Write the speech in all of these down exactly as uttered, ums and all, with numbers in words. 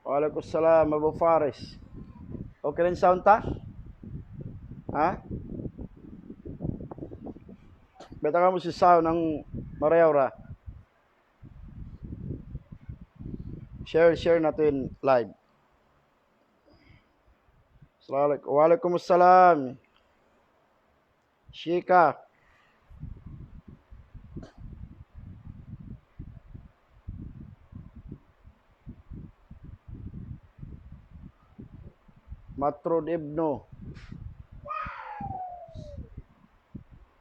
Waalaikumsalam, Abu Faris. Okay na in sound ta? Ha? Beta kamu sin sound ang marayaw ra. Share, share natu' in live. Assalamualaikum. Waalaikumsalam. Shika. Matrud Ibnu.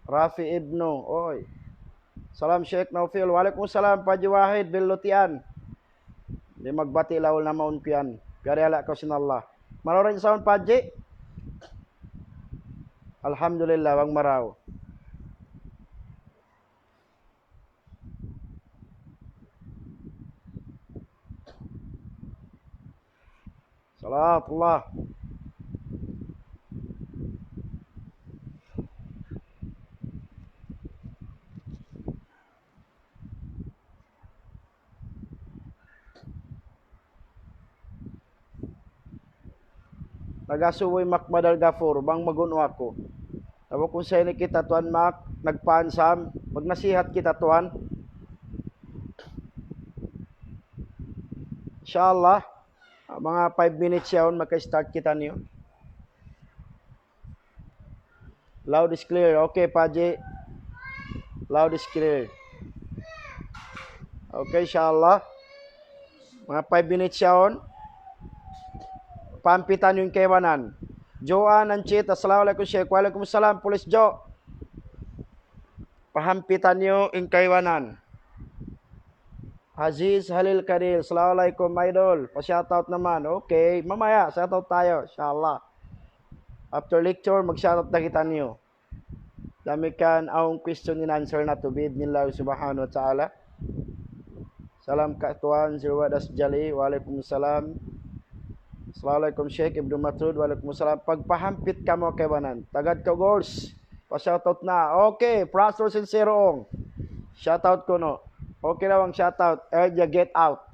Rafi Ibnu. Oy. Salam Sheikh Naufil. Waalaikumsalam, Paji Wahid, Bilutian. Di' magbati' laul na mawn ku yan. Piyarihala' kaw sin Allah. Marayaw in sound, Paji? Alhamdulillah, bang marayaw. Salatullah. Nagasubu hi Mak Madal Gafur, bang magunu aku. Tabu kung sa ini kita, Tuan Mak, nagpaansam, magnasihat kita, Tuan. Inshallah, manga five minutes yaun, maka-start kitaniyu. Loud is clear. Okay, Paji. Loud is clear. Okay, inshallah. Manga five minutes yaun. Pahampitan niyu in kaibanan. Joan Anchit, assalamu alaykum, Sheikh. Wa alaykum salam, Police Joe. Pahampitan niyu in kaibanan. Aziz Halil Kadir, assalamu alaykum, idol. Pa-shoutout naman. Okay, mamaya, shoutout tayo, inshallah. After lecture, mag-shoutout na kitaniyu. Damikkiyan awn question and answer natu', bi'idhnillah subhanahu wa ta'ala. Salam ka Tuan Zirwad Asjali, waalaikumsalam. Assalamualaikum Sheikh Ibnu Matrud, waalaikumsalam. Pagpahampit kamu kaibanan. Tagad ka, Gors. Pa-shoutout na. Okay, Pastor Sincero Ong. Shoutout kunu'. Okay na bang shoutout. Eh, ya get out.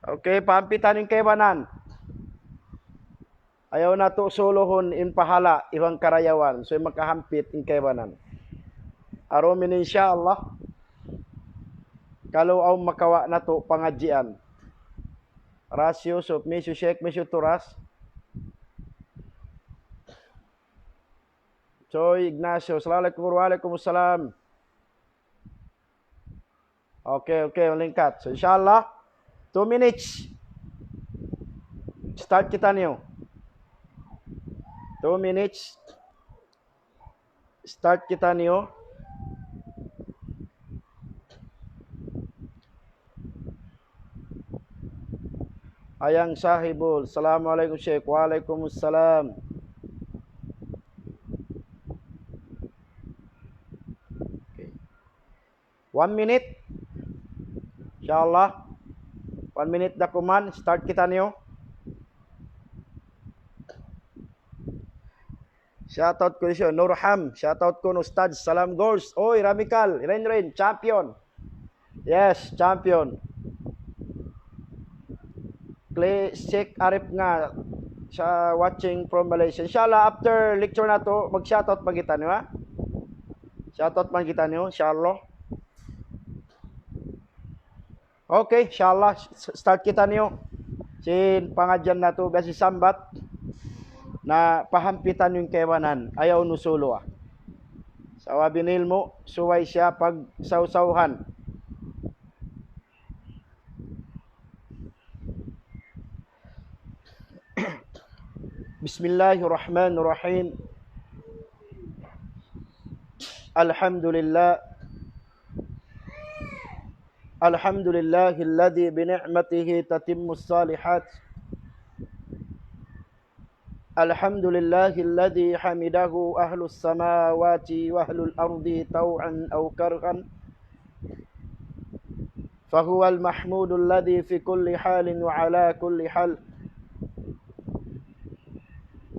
Okay, pahampitan in kaibanan. Ayaw natu' suluhun in pahala' iban karayawan, subay makahampit in kaibanan. Arumin inshallah, kalu awn makawa' natu' pangadjian. Ras Yusuf, miss you Sheikh, miss you too Ras. Joy Ignacio, assalamualaikum, waalaikumsalam. Okay, okay, malingkat. So, inshallah, two minutes. Start kitaniyu. Two minutes. Start kitaniyu. Ayang Sahibul, assalamualaikum, Sheikh. Waalaikumussalam. Okay. One minute. Inshallah. One minute da kuman. Start kitaniyu. Shoutout kunu' siya, Nurham. Shoutout kunu' Ustadz. Salam Gors. Oy, Ramikal. Rain Rain. Champion. Yes, champion. Kli-, Sheikh Arif nga siya, watching from Malaysia. Inshallah, after lecture natu', mag-shoutout pa kitaniyu, ha? Shoutout pa kitaniyu, inshallah. Okay, inshallah, s-, start kitaniyu sin pangadjian natu', biya' sin sambat, na pahampitan niyu in kaibanan, ayaw niyu suluha. Sa' way binilmu', subay siya pagsawsawhan. بسم الله الرحمن الرحيم. الحمد لله. الحمد لله الذي بنعمته تتم الصالحات. الحمد لله الذي حمده أهل السماوات وأهل الأرض طوعا أو كرها، فهو المحمود الذي في كل حال وعلى كل حال،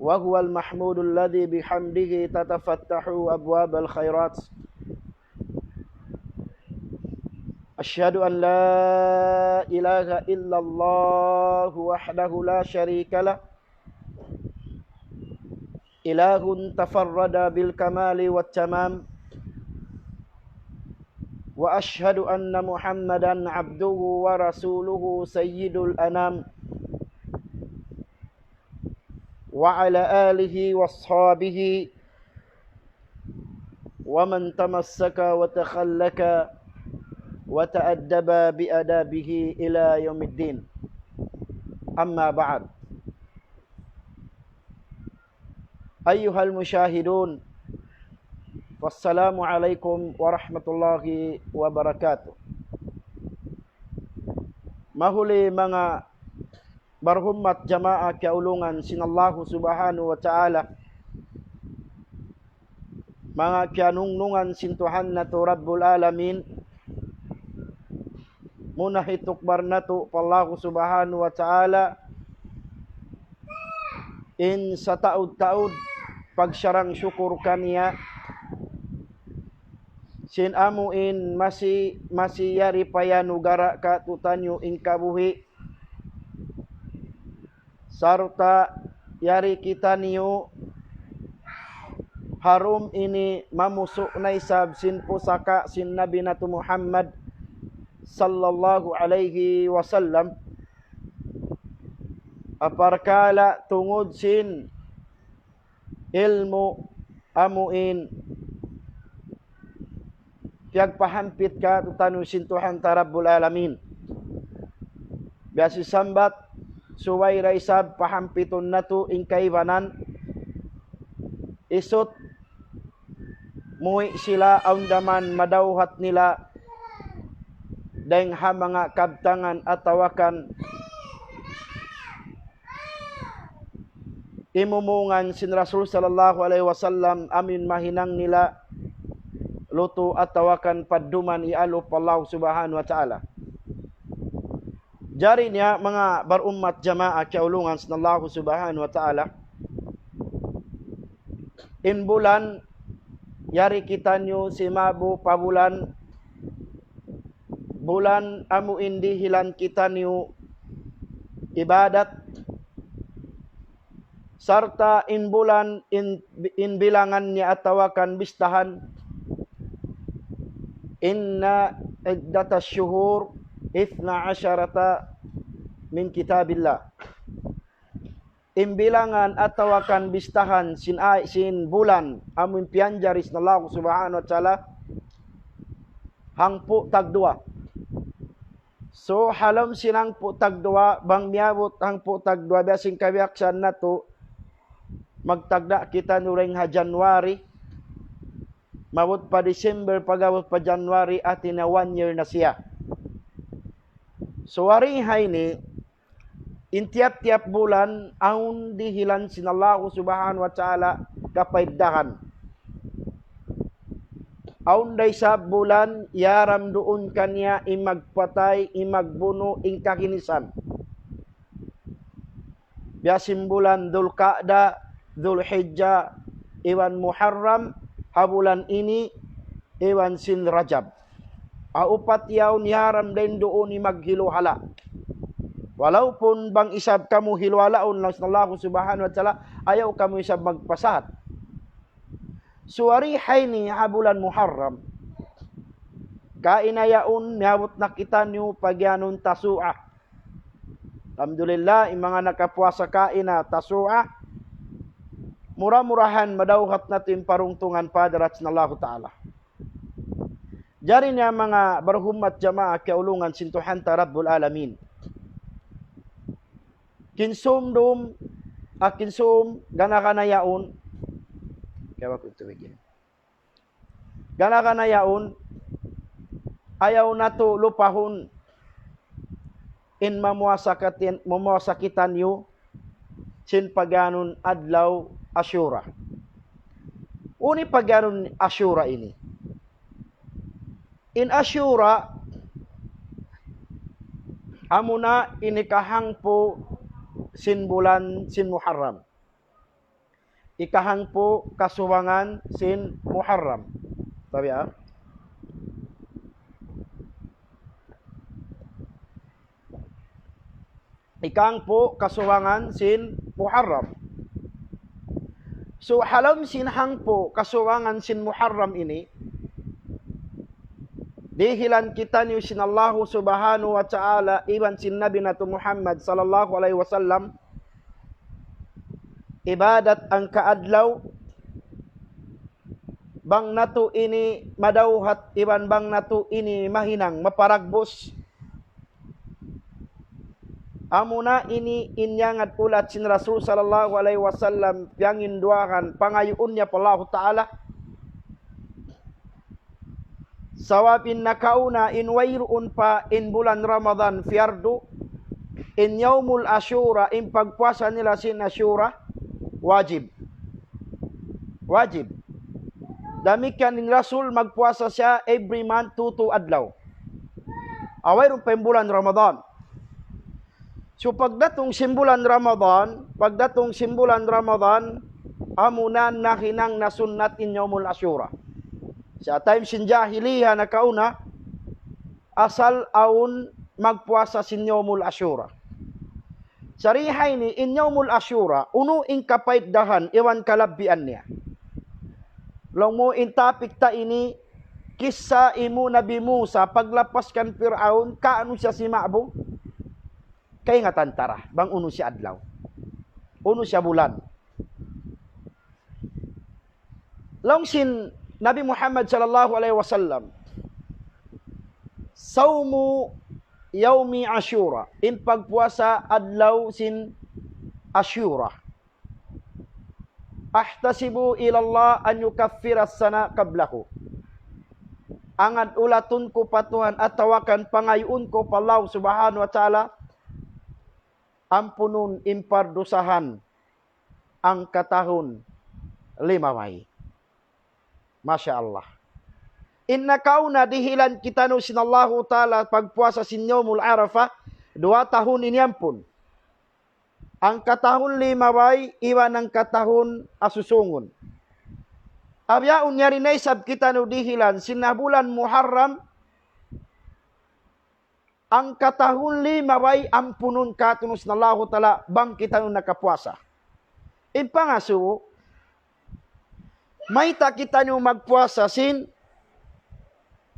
وهو المحمود الذي بحمده تتفتح أبواب الخيرات. أشهد أن لا إله إلا الله وحده لا شريك له، إله تفرد بالكمال والتمام، وأشهد أن محمدا عبده ورسوله سيد الأنام، وعلى آله وأصحابه ومن تمسك وتخلق وتأدب بآدابه إلى يوم الدين. أما بعد، أيها المشاهدون، فالسلام عليكم ورحمة الله وبركاته. Mahuli manga barhummat jamaa kiyaulungan sin Allahu Subhanahu wa Ta'ala, manga kiyanungnungan sin Tuhan natu' Rabbul Alamin, muna hitukbal natu' pa Allahu Subhanahu wa Ta'ala, in sataud-taud pagsarang sukur kaniya, sin amu in masi, masi yari pa iyanugara' kātu'niyu in kabuhi', sarta' yari kitaniyu ha dum ini mamusu' na isab sin pusaka' sin Nabi natu' Muhammad sallallahu alayhi wasallam, ha parkala' tungud sin ilmu' amu in piyagpahampit kātu'niyu sin Tuhan ta Rabbul Alamin. Biya' sin sambat, subay da isab pahampitun natu' in kaibanan, isut muwi' sila awn da man madawhat nila dayng ha manga kabtangan atawa kan imumungan sin Rasul sallallahu alayhi wasallam amu in mahinang nila lutu' atawa kan padduman iyalup pa Allah Subhanahu wa Ta'ala. Jari niya manga barhummat jamaa kiyaulungan sin Allah Subhanahu wa Ta'ala, in bulan yari kitaniyu simabu' pa bulan, bulan amu in dihilan kitaniyu ibadat, sarta' in bulan in, in bilangan niya atawa kan bistahan, إن عدة الشهور اثنا عشر من كتاب الله. In bilangan atawa kan bistahan sin ay, sin bulan amu in piyanjari sin Allah Subhanahu wa Ta'ala, hangpu' tagduwa. So, ha lawm sin hangpu' tagduwa, bang miyabut hangpu' tagduwa, biya' sin kabiaksahan natu', magtagna' kitaniyu dayng ha January, maabut pa December, pag-abut pa January, hati niya one year na siya. So, wari' ha ini, in tiyap-tiyap bulan, awn dihilan sin Allah Subhanahu wa Ta'ala kapaiddahan. Awn da isab bulan, yaram duun kaniya in magpatay, in magbunu', in kaginisan. Biya' sin bulan Dhul Qa'dah, Dhul Hijjah, iban Muharram, ha bulan ini, iban sin Rajab. Ha upat yaun yaram dayn duun in maghiluhala'. Walaupun bang isab kamu hiluhalaun laung sin Allah Subhanahu wa Ta'ala, ayaw kamu isab magpasahat. So wari' ha ini ha bulan Muharram, kaina yaun miyabut na kitaniyu pagiyanun Tasu'a. Alhamdulillah, in manga nakapuasa kaina Tasu'a, mura-murahan madawhat natu' in paruntungan pa hadarat sin Allahu Ta'ala. Jari niya manga barhummat jamaa kiyaulungan sin Tuhan ta Rabbul Alamin. Kinsum dum, ah, kinsum gana-gana yaun. Kaya aku ito bigyan. Gana-gana yaun, ayaw natu' lupahun in mamuasa katin-, mamuasa kitaniyu sin pagiyanun adlaw Ashura. Unu in pagiyanun Ashura ini? In Ashura, amuna in ikahangpu' sin bulan sin Muharram. Ikahangpu' kasubangan sin Muharram. Tabi' ha? Ikahangpu' kasubangan sin Muharram. So, ha lawm sin hangpu' kasubangan sin Muharram ini, dihilan kitaniyu sin Allahu Subhanahu wa Ta'ala iban sin Nabi natu' Muhammad sallallahu alayhi wasallam ibadat hangka adlaw, bang natu' ini madawhat iban bang natu' ini mahinang maparagbus. Amuna ini in yangad ulat sin Rasul sallallahu alayhi wasallam, piyanginduwahan, pangayuun niya pa Allahu Ta'ala. Sabab in nakauna, in wayruun pa in bulan Ramadan piyardu, in Yawmul Ashura, in pagpuasa nila sin Ashura, wajib. Wajib. Damikkiyan in Rasul magpuasa siya every month, tutu adlaw. Wayruun pa in bulan Ramadan. So, pagdatung sin bulan Ramadan, pagdatung sin bulan Ramadan, amuna nahinang na sunnat in Yawmul Ashura. Sa' time sin jahiliya nakauna, asal awn magpuasa sin Yawmul Ashura. Sa' di ha ini, in Yawmul Ashura, unu in kapaiddahan iban kalabbian niya? Laung mu in topic ta ini, kissa imu Nabi Musa, paglapas kan Fir'aun, kaunu siya sima'bu? Kaingatan ta ra, bang unu siya adlaw. Unu siya bulan. Laung sin Nabi Muhammad sallallahu alayhi wasallam, "Sawmu yawmi Ashura," in pagpuasa adlaw sin Ashura. "Ahtasibu ila Allah an yukaffira sana qablahu." Angad ulatun ku pa Tuhan atawa kan pangayuun ku pa Allah Subhanahu wa Ta'ala, ampunun in pardusahan hangka tahun limabay. Masha Allah. In nakauna dihilan kitaniyu sin Allahu Ta'ala pagpuasa sin Yawmul Arafah, duwa tahun ini ampun. Hangka tahun limabay, iban hangka tahun asusungun. Bihaun yari na isab kitaniyu dihilan sin ha bulan Muharram, hangka tahun limabay ampunun kātu'niyu sin Allahu Ta'ala bang kitaniyu nakapuasa. In pangasubu, mayta' kitaniyu magpuasa sin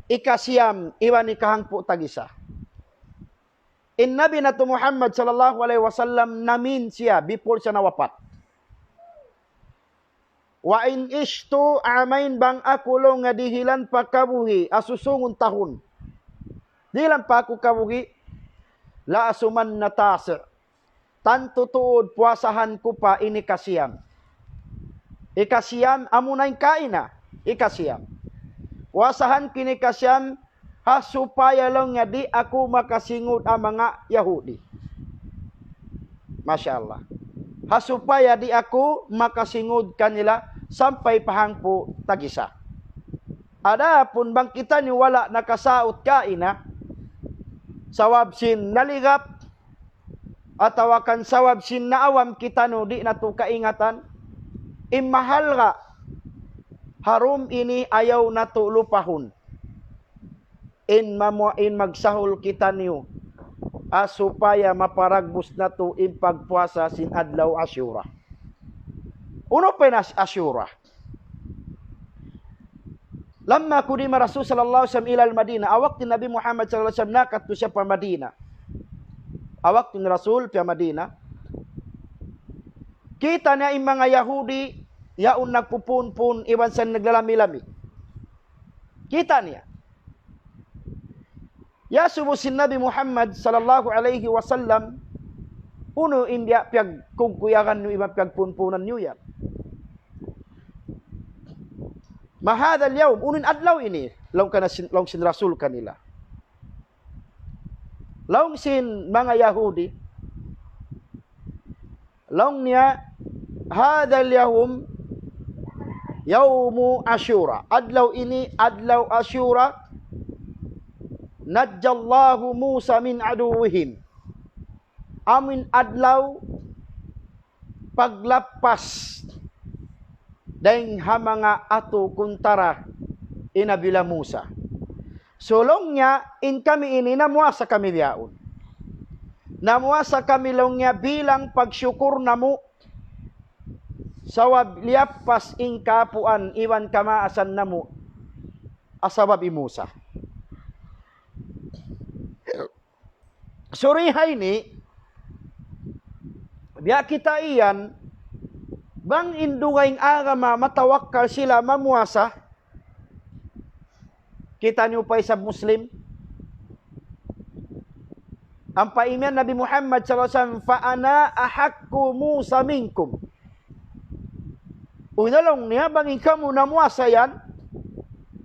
ikasiyam iban ikahangpu' tagisa. In Nabi natu' Muhammad sallallahu alayhi wasallam namin siya before siya nawapat. "Wa in ishtu amain," bang aku laung niya dihilan pa kabuhi' asusungun tahun. Dihilan pa aku kabuhi', "la asumanna tasi'." Tantu tuud puasahan ku pa in ikasiyam. Ikasiyam, amuna in kaina, ikasiyam. Puasahan ku in ikasiyam, ha supaya laung niya di' aku makasingud ha manga Yahudi. Masha Allah. Ha supaya di' aku makasingud kanila sampay pa hangpu' tagisa. Adapun bang kitaniyu wala' nakasaut kaina, sabab sin naligap, atawa kan sabab sin naawam kitaniyu di' natu' kaingatan, in mahalga' ha dum ini ayaw natu' lupahun. In mamu-, in magsahul kitaniyu, ha supaya maparagbus natu' in pagpuasa sin adlaw Ashura. Unu pa in Ash-, Ashura? لما قدم الرسول صلى الله عليه وسلم إلى المدينة, ha waktu Nabi Muhammad sallallahu alayhi wasallam nakadtu siya pa Madina. Ha waktu Rasul pa Madina, kita' niya in manga Yahudi, yaun nagpupunpun, iban sa naglalami-lami. Kita' niya. Iyasubu sin Nabi Muhammad sallallahu alayhi wasallam, "Unu in biya' piyagkugkuyagan niyu iban piyagpunpunan niyu yan? ما هذا اليوم, unu in adlaw ini?" Laung kana sin, laung sin Rasul kanila. Laung sin manga Yahudi, laung niya, "هذا اليوم يوم عاشوراء." Adlaw ini, adlaw Ashura, "نجى الله موسى من عدوهم." Amu in adlaw paglappas dayn ha manga atu kuntara hi Nabi Musa. So laung niya, in kami ini namuasa kami bihaun. Namuasa kami laung niya bilang pagsukur namu', sabab liyappas in kaapuan iban kamaasan namu', ha sabab hi Musa. Suri ha ini, biya' kita iyan, bang in dugaing agama matawakkal sila mamuasa, kitaniyu pa isab Muslim. Ampa imiyan Nabi Muhammad sallallahu alayhi wasallam, فأنا أحق بموسى منكم. Unu laung niya, bang in kamu namuasa yan,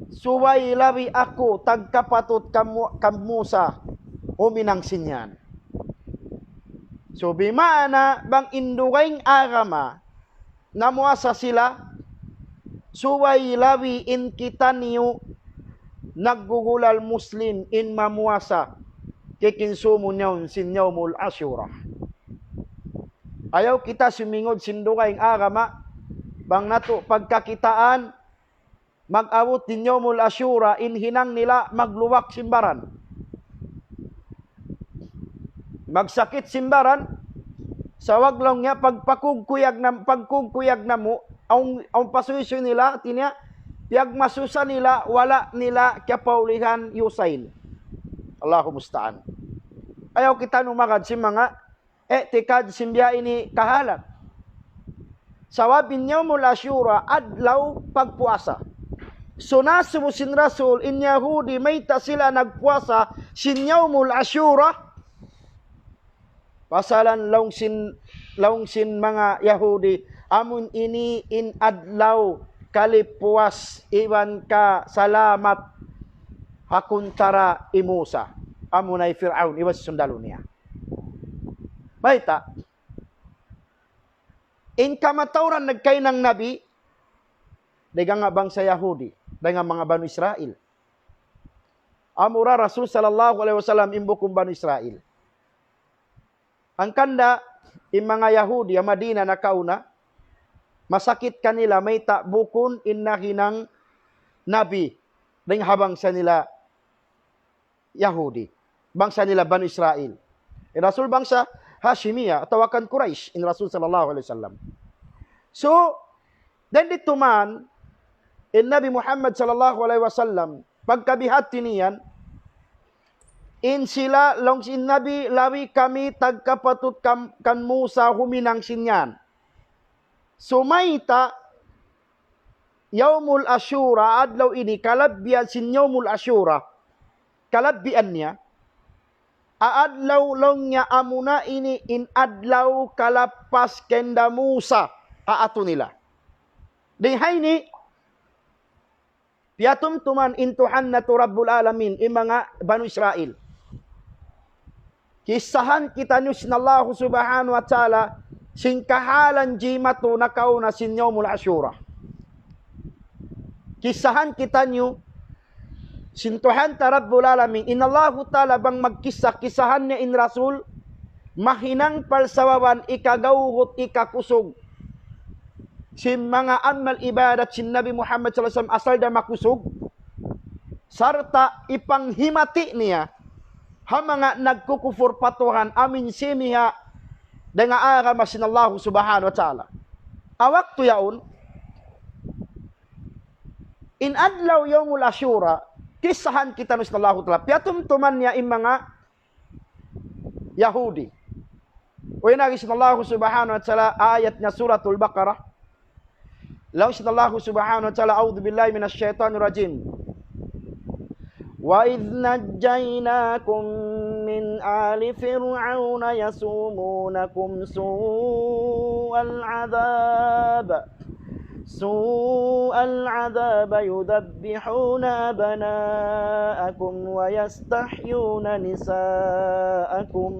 subay labi aku tagkapatut kan Mu-, kan Musa huminang sin yan. So, bima'na bang in dugaing agama, namuasa sila, subay labi in kitaniyu naggugulal Muslim in mamuasa, kikinsumun yaun sin Yawmul Ashura. Ayaw kita sumingud sin dugaing agama, bang natu' pagkakitaan, mag-abut in Yawmul Ashura, in hinang nila magluwak sin baran. Magsakit sin baran, sabab laung niya pagpakugkuyag nam-, pagkugkuyag namu', awn, awn pasuysuy nila, hati niya, piyagmasusa nila, wala' nila kiyapaulihan yusail. Allahu musta'an. Ayaw kitaniyu magad sin manga i'tikad sin biya' ini kahalan. Sabab in Yawmul Ashura adlaw pagpuasa. So nasubu sin Rasul in Yahudi mayta' sila nagpuasa sin Yawmul Ashura. Pasalan laung sin, laung sin manga Yahudi, amun ini in adlaw kalipuas iban kasalamat ha kuntara hi Musa. Amuna hi Fir'aun iban sundalu niya. Mayta'? In kamatauran nagkahinang nabi, dayn ha bangsa Yahudi, dayn ha manga Banu Israil. Amura Rasul sallallahu alayhi wasallam in bukun Banu Israil. Hangkan da in manga Yahudi ha Madina nakauna, masakit kanila mayta' bukun in nahinang nabi dayn ha bangsa nila Yahudi, bangsa nila Banu Israil. In Rasul bangsa Hashimiya atawa kan Quraysh, in Rasul sallallahu alayhi wasallam. So, dayn didtu man, in Nabi Muhammad sallallahu alayhi wasallam, pagka bihadtu niyan, in sila, laung sin Nabi, labi kami tagkapatut kan, kan Musa huminang sin yan. So mayta', Yawmul Ashura, adlaw ini, kalabbihan sin Yawmul Ashura, kalabbihan niya, adlaw laung niya amuna ini in adlaw kalappas kanda Musa, ha atu nila. Dayn ha ini, piyatumtuman in Tuhan natu' Rabbul Alamin, in manga Banu Israil. Kissahan kitaniyu sin Allahu Subhanahu wa Ta'ala, sin kahalan jimatu nakauna sin Yawmul Ashura. Kissahan kitaniyu, sin Tuhan ta Rabbul Alamin, in Allahu Ta'ala bang magkissa, kissahan niya in Rasul, mahinang parsababan ikagawgut, ikakusug sin manga amal ibadat sin Nabi Muhammad sallallahu alayhi wasallam asal da makusug, sarta' ipanghimati niya ha manga nagkukupur pa Tuhan amun simiha' dayn ha agama sin Allahu Subhanahu wa Ta'ala. Ha waktu yaun, in adlaw Yawmul Ashura, kissahan kitaniyu sin Allahu Ta'ala. Piyatumtuman niya in manga Yahudi. Way na sin Allahu Subhanahu wa Ta'ala ayat niya Suratul Baqarah. Laung sin Allahu Subhanahu wa Ta'ala, أعوذ بالله من الشيطان الرجيم. وإذ نجيناكم من آل فرعون يسومونكم سوء العذاب سوء العذاب يذبحون أبناءكم ويستحيون نساءكم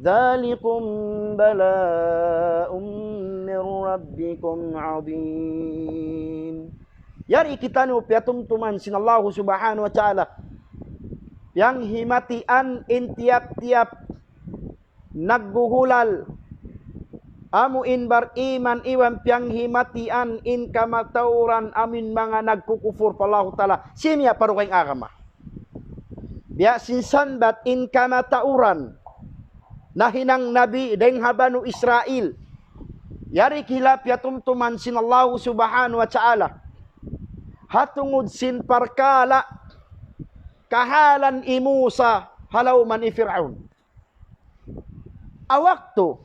ذلكم بلاء من ربكم عظيم. Yari kitaniyu piyatumtuman sin Allahu Subhanahu wa Ta'ala. Piyanghimatian in tiyap-tiyap naggugulal, amu in bariman iban piyanghimatian in kamatauran amun manga nagkukupur pa Allahu Ta'ala. Simiha' pa dugaing agama. Biya' sin sanbat in kamatauran nahinang nabi dayn ha Banu Israil. Yari kila piyatumtuman sin Allahu Subhanahu wa Ta'ala. Ha tungud sin parkala' kahalan hi Musa ha lawman hi Fir'aun. Ha waktu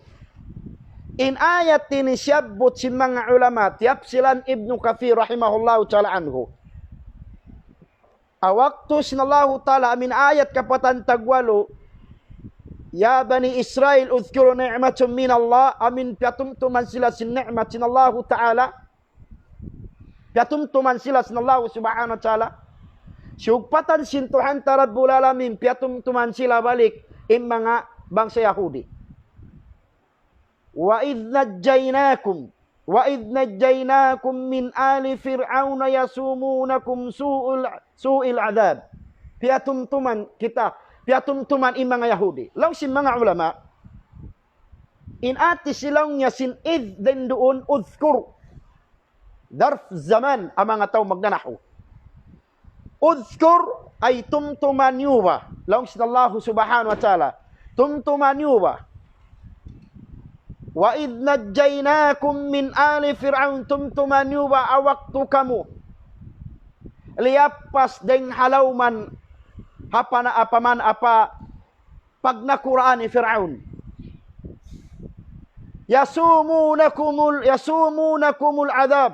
in ayat ini siyabbut sin manga ulama, tiyapsilan Ibnu Kathir rahimahullahu ta'ala anhu. Ha waktu sin Allahu Ta'ala amin ayat kapatan tagwalu, يا بني إسرائيل اذكروا نعمة من الله, amin piyatumtuman sila sin ni'mat sin Allahu Ta'ala, piyatumtuman sila sin Allahu Subhanahu wa Ta'ala. Siyugpatan sin Tuhan ta Rabbul Alamin, piyatumtuman sila balik in manga bangsa Yahudi. وإذ نجيناكم وإذ نجيناكم من آل فرعون يسومونكم سوء ال- سوء العذاب. Piyatumtuman kita, piyatumtuman in manga Yahudi. Laung sin manga ulama, in hati sin laung niya sin idh dayn duun udhkur. Dharf zaman, amu in manga tau magnanahu. Udhkur, ay tumtuma niyu ba. Laung sin Allahu Subhanahu wa Ta'ala. Tumtuma niyu ba. وإذ نجيناكم من آل فرعون, tumtuma niyu ba ha waktu kamu liyappas dayn ha lawman ha pana-, ha paman-, ha pa-, pagnakuraan hi Fir'aun. يسومونكم ال- يسومونكم العذاب.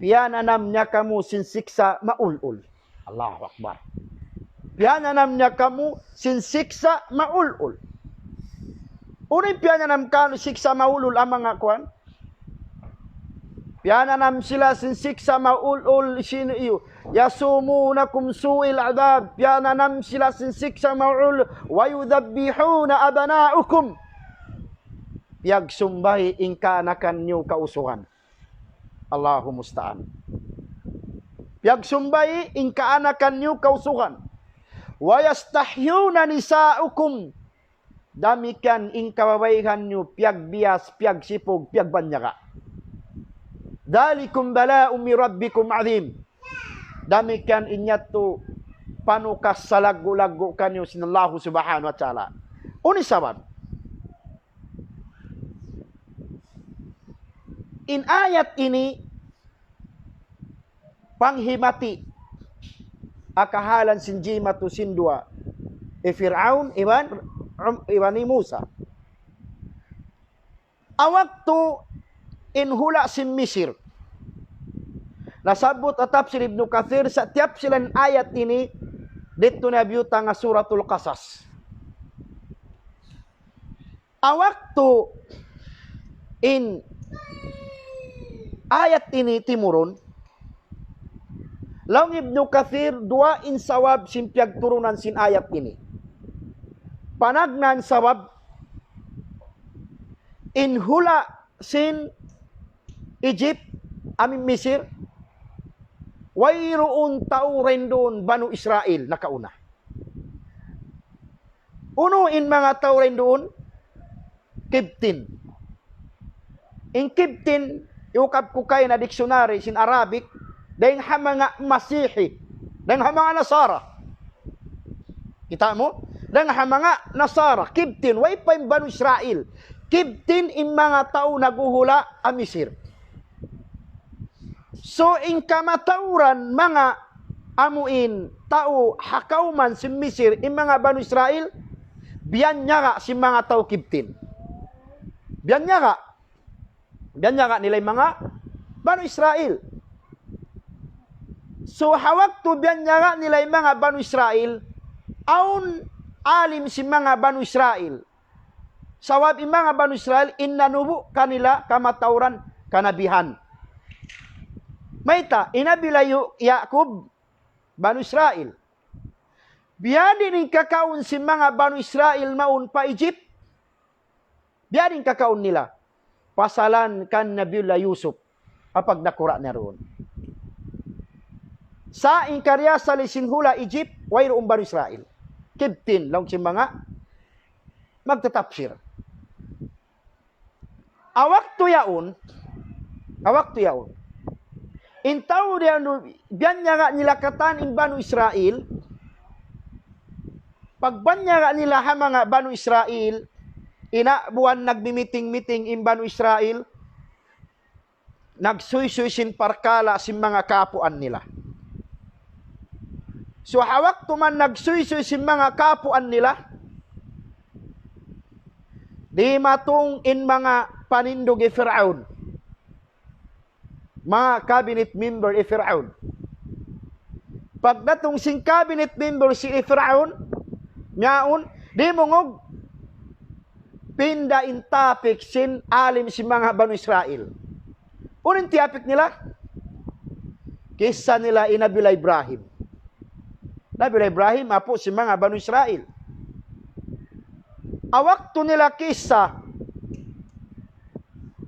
Piyananam niya kamu sin siksa' maulul. Allahu Akbar. Piyananam niya kamu sin siksa' maulul. Unu in piyananam kaniyu siksa' maulul, amu in manga kuwan? Piyananam sila sin siksa' maulul sin iyo. يسومونكم سوء العذاب. Piyananam sila sin siksa' maulul. ويذبحون أبناءكم. Piyagsumbahi in kaanakan niyu kausugan. Allahu musta'an. Piyagsumbahi in kaanakan niyu kausugan. ويستحيون نساءكم. Damikkiyan in kababaihan niyu, piyagbiyas, piyagsipug, piyagbanyaga'. ذلكم بلاء من ربكم عظيم. Damikkiyan in yadtu panukas salaggu'-laggu' kaniyu sin Allahu Subhanahu wa Ta'ala. Unu in sabab? In ayat ini panghimati ha kahalan sin jimatu sin duwa, hi Fir'aun iban, um, iban hi Musa. Ha waktu in hula' sin Misir. Nasabbut ha tafsir Ibnu Kathir, sa tiyapsilan ayat ini, didtu na biyutang ha Suratul Qasas. Ha waktu in ayat ini timurun, laung Ibnu Kathir, duwa in sabab sin piyagturunan sin ayat ini. Panagnaan sabab, in hula' sin Egypt, amu in Misir, wayruun tau dayn duun Banu Israil nakauna. Unu in manga tau dayn duun? Kibtin. In Kibtin, iyukab ku kayna dictionary sin Arabic, dayn ha manga Masihi, dayn ha manga Nasara. Kita' mu? Dayn ha manga Nasara, Kibtin, way pa in Banu Israil. Kibtin in manga tau naghuhula' ha Misir. So, in kamatauran manga amu in tau ha kawman sin Misir, in manga Banu Israil, biyanyaga' sin manga tau Kibtin. Biyanyaga'. Biyanyaga' nila in manga Banu Israil. So, ha waktu biyanyaga' nila in manga Banu Israil, awn alim sin manga Banu Israil. Sabab in manga Banu Israil, in nanubu' kanila kamatauran kanabihan. Mayta', in Nabi Yu-, Ya'qub, Banu Israil. Biyadiin in kakaun sin manga Banu Israil mawn pa Egypt. Biyadiin in kakaun nila. Pasalan kan Nabiullah Yusuf. Ha pagnakura' niya duun. Sa' in karna' asal sin hula' Egypt, wayruun Banu Israil. Kibtin, laung sin manga magtatapsir. Ha waktu yaun, ha waktu yaun, in tau diyan du-, biyanyaga' nila katan in Banu Israil, Pagbanyaga nila ha manga Banu Israil, ina buwan nagmi-meeting-meeting in Banu Israil, nagsuysuy sin parkala' sin manga kapuan nila. So, ha waktu man nagsuysuy sin manga kapuan nila, dimatung in manga panindug hi Fir'aun. Manga cabinet member hi Fir'aun. Pagdatung sin cabinet member hi Fir'aun, miyaun, dimungug, pinda in topic sin alim sin manga Banu Israil. Unu in topic nila? Kissa nila hi Nabiullah Ibrahim. Nabiullah Ibrahim, apu' sin manga Banu Israil. Ha waktu nila kissa,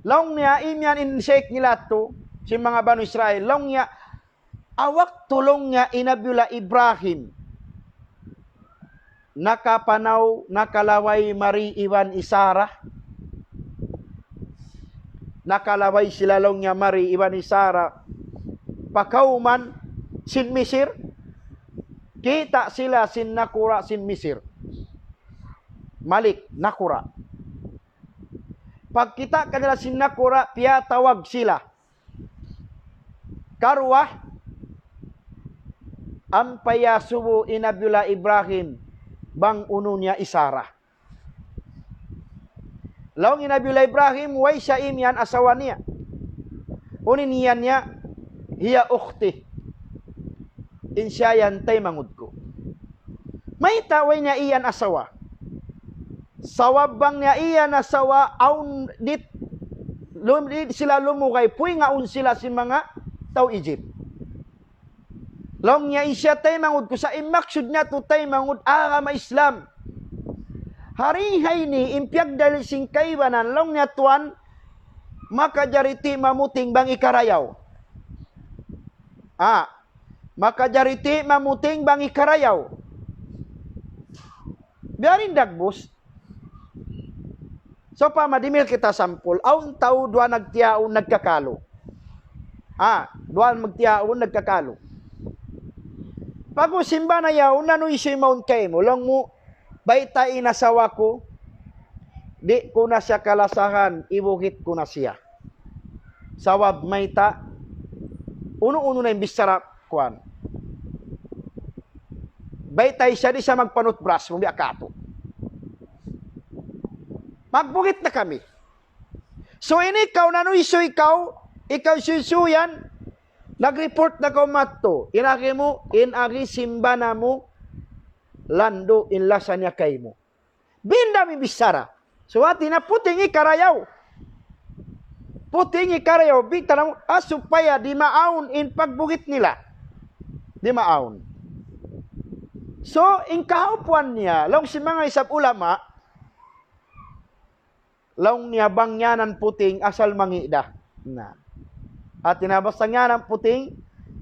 laung niya imiyan in sheikh nila yadtu, sin manga Banu Israil, laung niya, ha waktu laung niya hi Nabiullah Ibrahim, nakapanaw, nakalaway mari iban hi Sarah. Nakalaway sila laung niya mari iban hi Sarah pa kawman sin Misir. Kita' sila sin nakura' sin Misir. Malik, nakura'. Pagkita' kanila sin nakura', piyatawag sila. Karuwa, ampa iyasubu hi Nabiullah Ibrahim bang unu niya hi Sarah. Laung hi Nabiullah Ibrahim, way siya imiyan asawa niya. Unu in iyan niya? Hiya ukhti. In siya yan taymanghud ku. Mayta' way niya iyan asawa? Sabab bang niya iyan asawa, awn di', lum-, di' sila lumugay, puy nga awn sila sin manga tau Egypt. Laung niya, in siya taymanghud ku, sa' in maksud niya yadtu taymanghud agama Islam. Hari ha ini, in piyagdalil sin kaibanan, laung niya tuwan, makajari ti' mamuting bang hikarayaw. Ah, makajari ti' mamuting bang hikarayaw. Biya' diin dagbus. Sawpama, dimihil kita sampul. Awn tau duwa nagtiyaun nagkakalu. Ah, duwa magtiyaun nagkakalu. Pag-ubus simba na yaun, nanuysuy mawn kaymu, laung mu, bayta' in asawa ku, di' ku na siya kalasahan, ibuhit ku na siya. Sabab mayta', unu-unu na in bichara kuwan. Baytai siya, di' siya magpanutbras, mu biya' katu'. Magbuhit na kami. So, ini kaw nanuysuy kaw, ikaw suysuyan, nag-report na kaw madtu. In agi mu, in agi simba namu', landu' in lasa niya kaymu. Biya' da in bichara. So, hati niya puting hikarayaw. Puting hikarayaw, biya' ta namu', ah, supaya di' maawn in pagbuhit nila. Di' maawn. So, in kahaupuan niya, laung sin manga isab ulama, laung niya bang ngiyanan puting asal mangi' da. Na. Hati niya basta ngiyanan puting,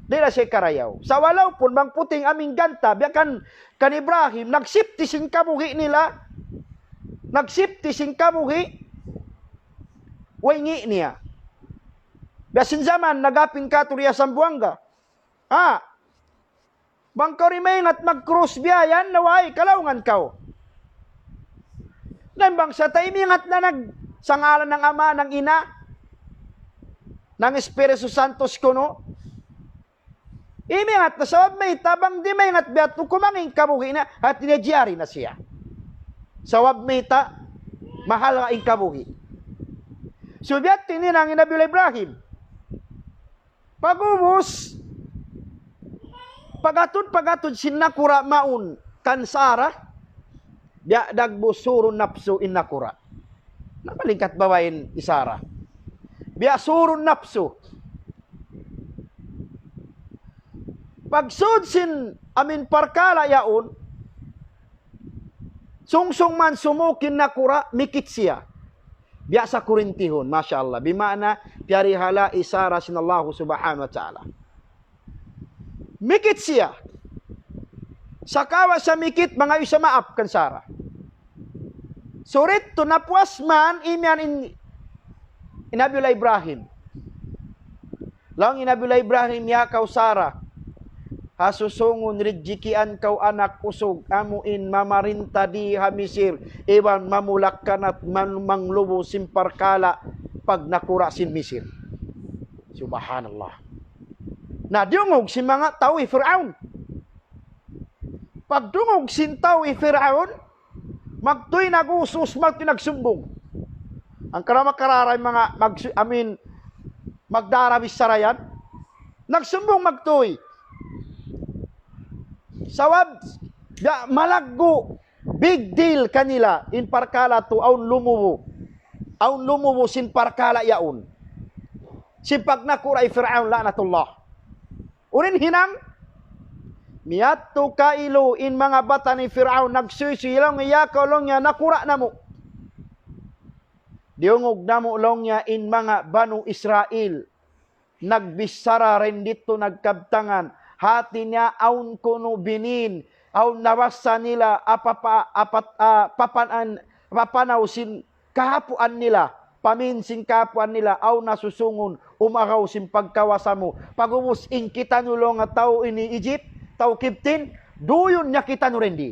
di' na siya hikarayaw. Sa' walaupun bang puting amu in ganta', biya' kan, kan Ibrahim, nag-safety sin kabuhi' nila, nag-safety sin kabuhi', way ngi' niya. Biya' sin jaman, nag-apin katu' di ha Zamboanga. Ah, bang kaw di' maingat mag-cross biya' yan, na way, kalaungan kaw. Na in bangsa ta, imingat na nag-, sa ngalan ng Ama, ng Ina, ng Espiritu Santo kunu'. Imingat na sabab mayta', bang di' maingat biya' yadtu, kumangi' in kabuhi' na, hati niya jari na siya. Sabab mayta', mahal in kabuhi'. So, biya' ha yan in hinang hi Nabiullah Ibrahim. Pag-ubus, pag-atud, pag-atud sin nakura' mawn kan Sarah, biya' dagbus surun napsu in nakura'. Na malingkat babai in hi Sarah. Biya' surun napsu. Pagsud sin amu in parkala' yaun, sungsung man sumuk in nakura', mikit siya. Biya' sa kurintihun, masha Allah. Bima'na, piyarihala' hi Sarah sin Allah Subhanahu wa Ta'ala. Mikit siya. Sakawa' siya mikit, mangayu' siya maap kan Sarah. Surit tu napuas man, imiyan in, in Nabiullah Ibrahim. Laung hi Nabiullah Ibrahim, ya kaw Sarah, Ha susungun rijikian kaw anak usug, amu in mamarinta di ha Misir, iban mamulakkanat man manglubu sin parkala' pagnakura' sin Misir. Subhanallah. Na, diyungug sin manga tau hi Fir'aun. Pagdungug sin tau hi Fir'aun, magtuy nag-usus, magtuy nagsumbung. Hangkan da makararay manga magsu-, I mean, magdara bichara yan. Nagsumbung magtuy. Sabab, da, malaggu', big deal kanila, in parkala' tu awn lumubu. Awn lumubu sin parkala' yaun. Sin pagnakura' hi Fir'aun la'natullah. Unu in hinang, miyadtu kailu in manga bata' ni Fir'aun, nagsuysuy laung niya, "Ya kaw," laung niya, "nakura' namu'. Diyungug namu'," laung niya, "in manga Banu Israil. Nagbichara dayn didtu nagkabtangan. Hati niya awn kunu' binin, awn nabassa nila, apa pa-, apat, ah, papan-, papanaw sin kahapuan nila, pamin sin kahapuan nila, awn na susungun, umagaw sin pagkawasa mu. Pag'ubus in kitaniyu laung niya tau ini Egypt, tau Kibtin, duyun niya kitaniyu dayn di."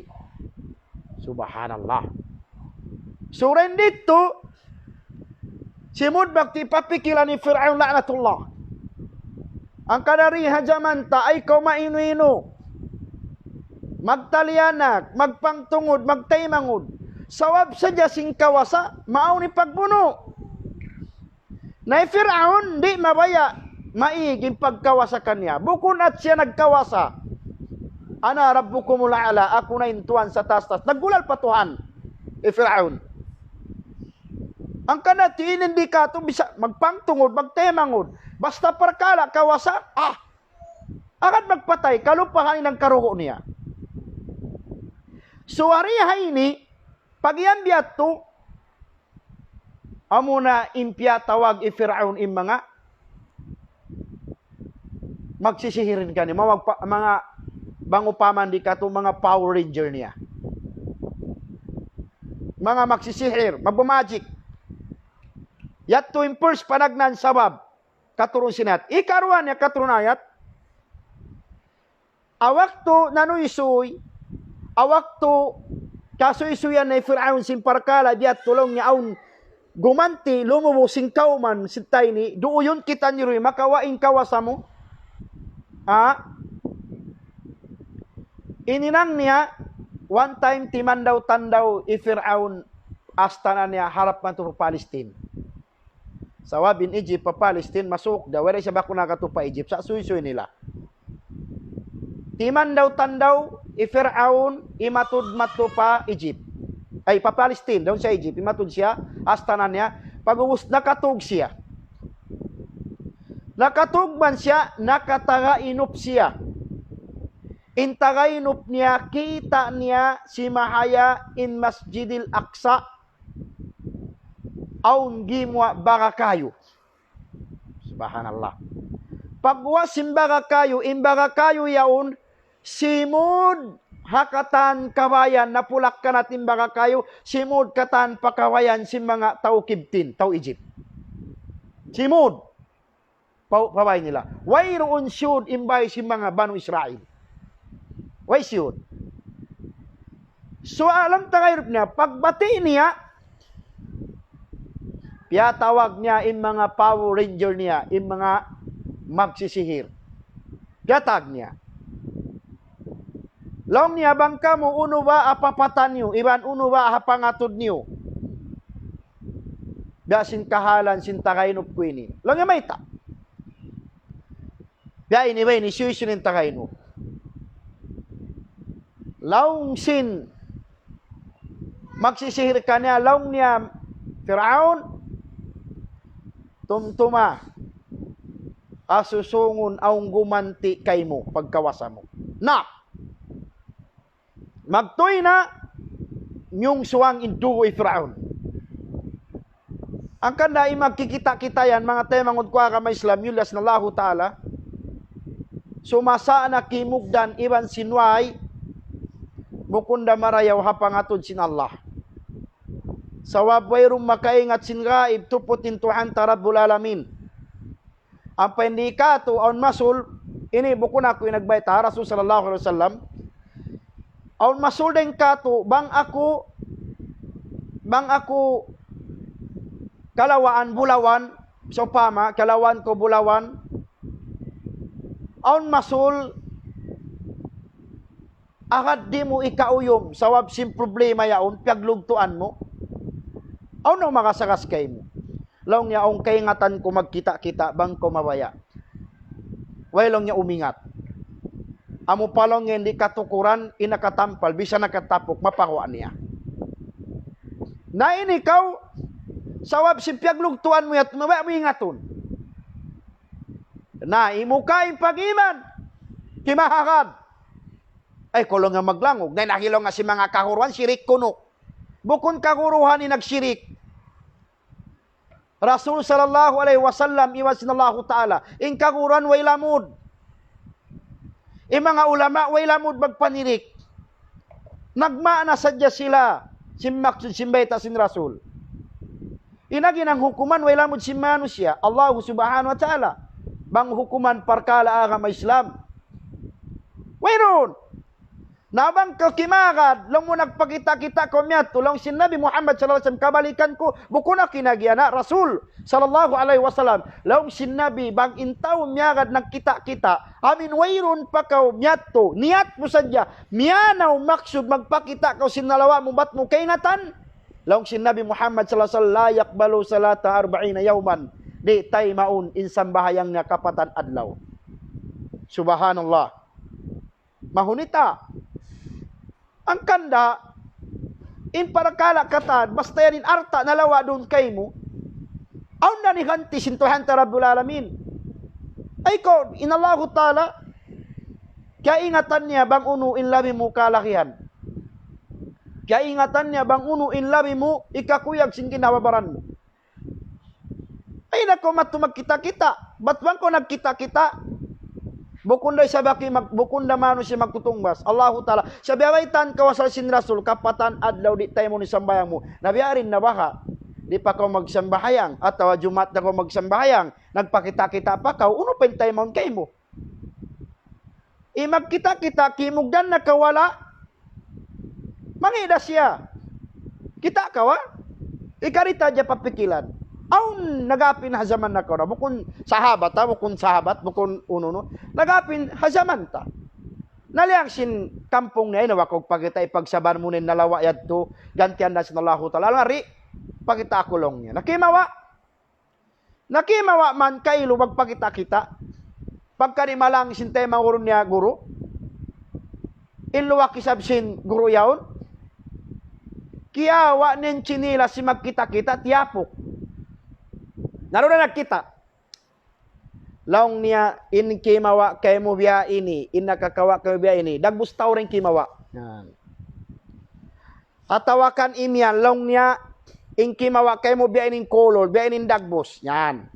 Subhanallah. So, dayn didtu, simud magtipapikilan hi Fir'aun la'natullah. Hangkan da di ha jaman ta, ayaw kaw mainu-inu. Magtalianak, magpangtungud, magtaymanghud. Sabab sadja sin kawasa, maawn in pagbunu'. Na hi Fir'aun, di' mabaya', maig in pagkawasa kaniya. Bukun at siya nagkawasa. "Ana rabbukumul a'la, aku na in Tuhan sa taas-taas." Naggulal pa Tuhan, hi Fir'aun. Hangkan na di' in di' katu' bisa magpangtungud, magtaymanghud. Basta parkala' kawasa, ah, agad magpatay, kalupahan in hangkarugu' niya. So, hari ha ini, pag-iyan biya' tu, amuna in piyatawag hi Fir'aun in manga magsisihirin kaniya, manga, manga bang upama di' katu' manga Power Ranger niya. Manga magsisihir, magmamagic. Yadtu in first panagnaan sabab, katurun sin ayat. Ikaruwa niya, katurun ayat. Ha waktu nanuysuy, ha waktu kasuysuyan na hi Fir'aun sin parkala' biya' tu laung niya awn gumanti' lumubu sin kawman sin ta ini, duyun kitaniyu di makawa' in kawasa mu. Ha? In hinang niya, one time timandaw-tandaw hi Fir'aun, astana' niya harap madtu pa Palestine. Sabab in Egypt pa Palestine, masuuk da, wala' isab aku nakadtu pa Egypt, sa' suysuy nila. Timandaw-tandaw hi Fir'aun, imatud madtu pa Egypt. Ay, pa Palestine, duun sa Egypt, imatud siya, astana' niya, pag'ubus nakatug siya. Nakatug man siya, nakatagainup siya. In tagainup niya, kita' niya simahaya in Masjidil Aqsa, awn gimuwa' baga kayu. Subhanallah. Pagguwa' sin baga kayu, in baga kayu yaun, simud ha katan kabayan, napulak-kanat in baga kayu, simud katan pa kabayan sin manga tau Kibtin, tau Egypt. Simud. Pa, pa bay nila. Wayruun siyud in bay sin manga Banu Israil. Way siyud. So, alam tagainup niya, pagbati' niya, piyatawag niya in manga Power Ranger niya, in manga magsisihir. Piyatawag niya. Laung niya, "Bang kamu unu ba ha papatay niyu, iban unu ba ha pangatud niyu?" Biya' sin kahalan sin tagainup ku ini. Laung niya mayta'. Biya' ini ba ini, siyuysuy in tagainup. Laung sin magsisihir kaniya, laung niya, "Fir'aun, tumtuma, ha susungun awn gumanti' kaymu, pagkawasa mu." Na, magtuy na, miyungsuwang in dugu' hi Fir'aun. Hangkan da in magkikita'-kita' yan, manga taymanghud ku agama Islam, yullas na Allahu Ta'ala, sumasa' na kimugdan iban sin way, bukun da marayaw ha pangatud sin Allah. Sabab wayruun makaingat sin gaib, tuput in Tuhan ta Rabbul Alamin. Ampa in di' katu', awn masul, Ini bukun aku in nagbayta', Rasul sallallahu alayhi wasallam. Awn masul dayn katu', bang aku, bang aku kalawaan bulawan, sawpama, kalawaan ku bulawan, awn masul, agad di' mu ikauyum, sabab sin problema yaun, piyaglugtuan mu. Awn na makasagas kaymu. Laung niya, awn kaingatan ku magkita'-kita', bang kaw mabaya'. Way laung niya umingat. Amu pa laung niya in di' katukuran, in nakatampal, bisan nakatapuk, mapaguwa' niya. Na ini kaw, sabab sin piyaglugtuan mu yadtu, mabaya' mu ingatun. Na, imuka in pag-iman, kimahagad. Ay, kaw laung niya maglangug. Na, nakilong nga sin manga kaguruhan, sirik kunu'. Bukun kaguruhan in nagsirik. Rasul sallallahu alayhi wasallam, iban sin Allahu Ta'ala. In kaguruhan way lamud. In manga ulama way lamud magpanirik. Nagmaana sadja sila sin maksud sin bayta' sin Rasul. In agi nang hukuman way lamud sin manusiya', Allah subhanahu wa ta'ala. Bang hukuman parkala' agama Islam. Wayruun. Na bang kaw kimagad, laung mu nagpakita'-kita' kaw miyadtu, laung sin Nabi Muhammad sallallahu alayhi wasallam, kabalikan ku, bukun aku in agi ana', Rasul sallallahu alayhi wasallam. Laung sin Nabi, bang in tau miyagad nagkita'-kita', amin wayruun pa kaw miyadtu, niyat mu sadja, miyanaw maksud magpakita' kaw sin nalawa' mu bat mu kaingatan. Laung sin Nabi Muhammad sallallahu alayhi wasallam, لا يقبل صلاة أربعين يوما. Di' taymaun in sambahayang niya kapatan adlaw. Subhanallah. Mahunita. Hangkan da, in parakala' katan, basta yan in alta' nalawa' duun kaymu, awn na niganti sin Tuhan ta Rabbul Alamin. Ay kaw, in Allahu Ta'ala, kiyaingatan niya bang unu in labi mu kalagihan. Kiyaingatan niya bang unu in labi mu ikakuyag sin ginhawa-baran mu. Ay na kaw madtu magkita'-kita'. Bat bang kaw nagkita'-kita'. Bukun da isab aki mag-, bukun da manusiya' magtutungbas. Allahu Ta'ala. Sa' biya' baytaan kaw asal sin Rasul, kapatan adlaw di' taymaun in sambahayang mu. Na biya' diin na baha'. Di' pa kaw magsambahayang. Atawa Jumaat na kaw magsambahayang. Nagpakita'-kita' pa kaw. Unu pa in taymaun kaymu? In magkita'-kita', kimugdan na kaw wala'. Mangi' da siya. Kita' kaw, ha? Ikarita hadja papikilan. Awn nag-apin ha jaman nakauna. Bukun sahabat, ha? Bukun sahabat, bukun unu-unu. Nag-apin ha jaman ta. Naliyang sin kampung niya, ina, wa kaw pakita', ipagsabar mu na in nalawa' yadtu, gantian da sin Allahu Ta'ala. Ngari, pakita' aku laung niya. Na kimawa'. Na kimawa' man kailu magpakita'-kita'. Pagka di' malang sin taymanghud niya guru. In luwak isab sin guru yaun. Kiyawa' niya in chinilas sin magkita'-kita', tiyapuk. Na duun na nagkita'. Laung niya, in kimawa' kaymu biya' ini, in nakakawa' kaymu biya' ini. Dagbus tau da in kimawa'. Yan. Atawa kan imiyan, laung niya, in kimawa' kaymu biya' ini in kulul, biya' ini in dagbus. Yan.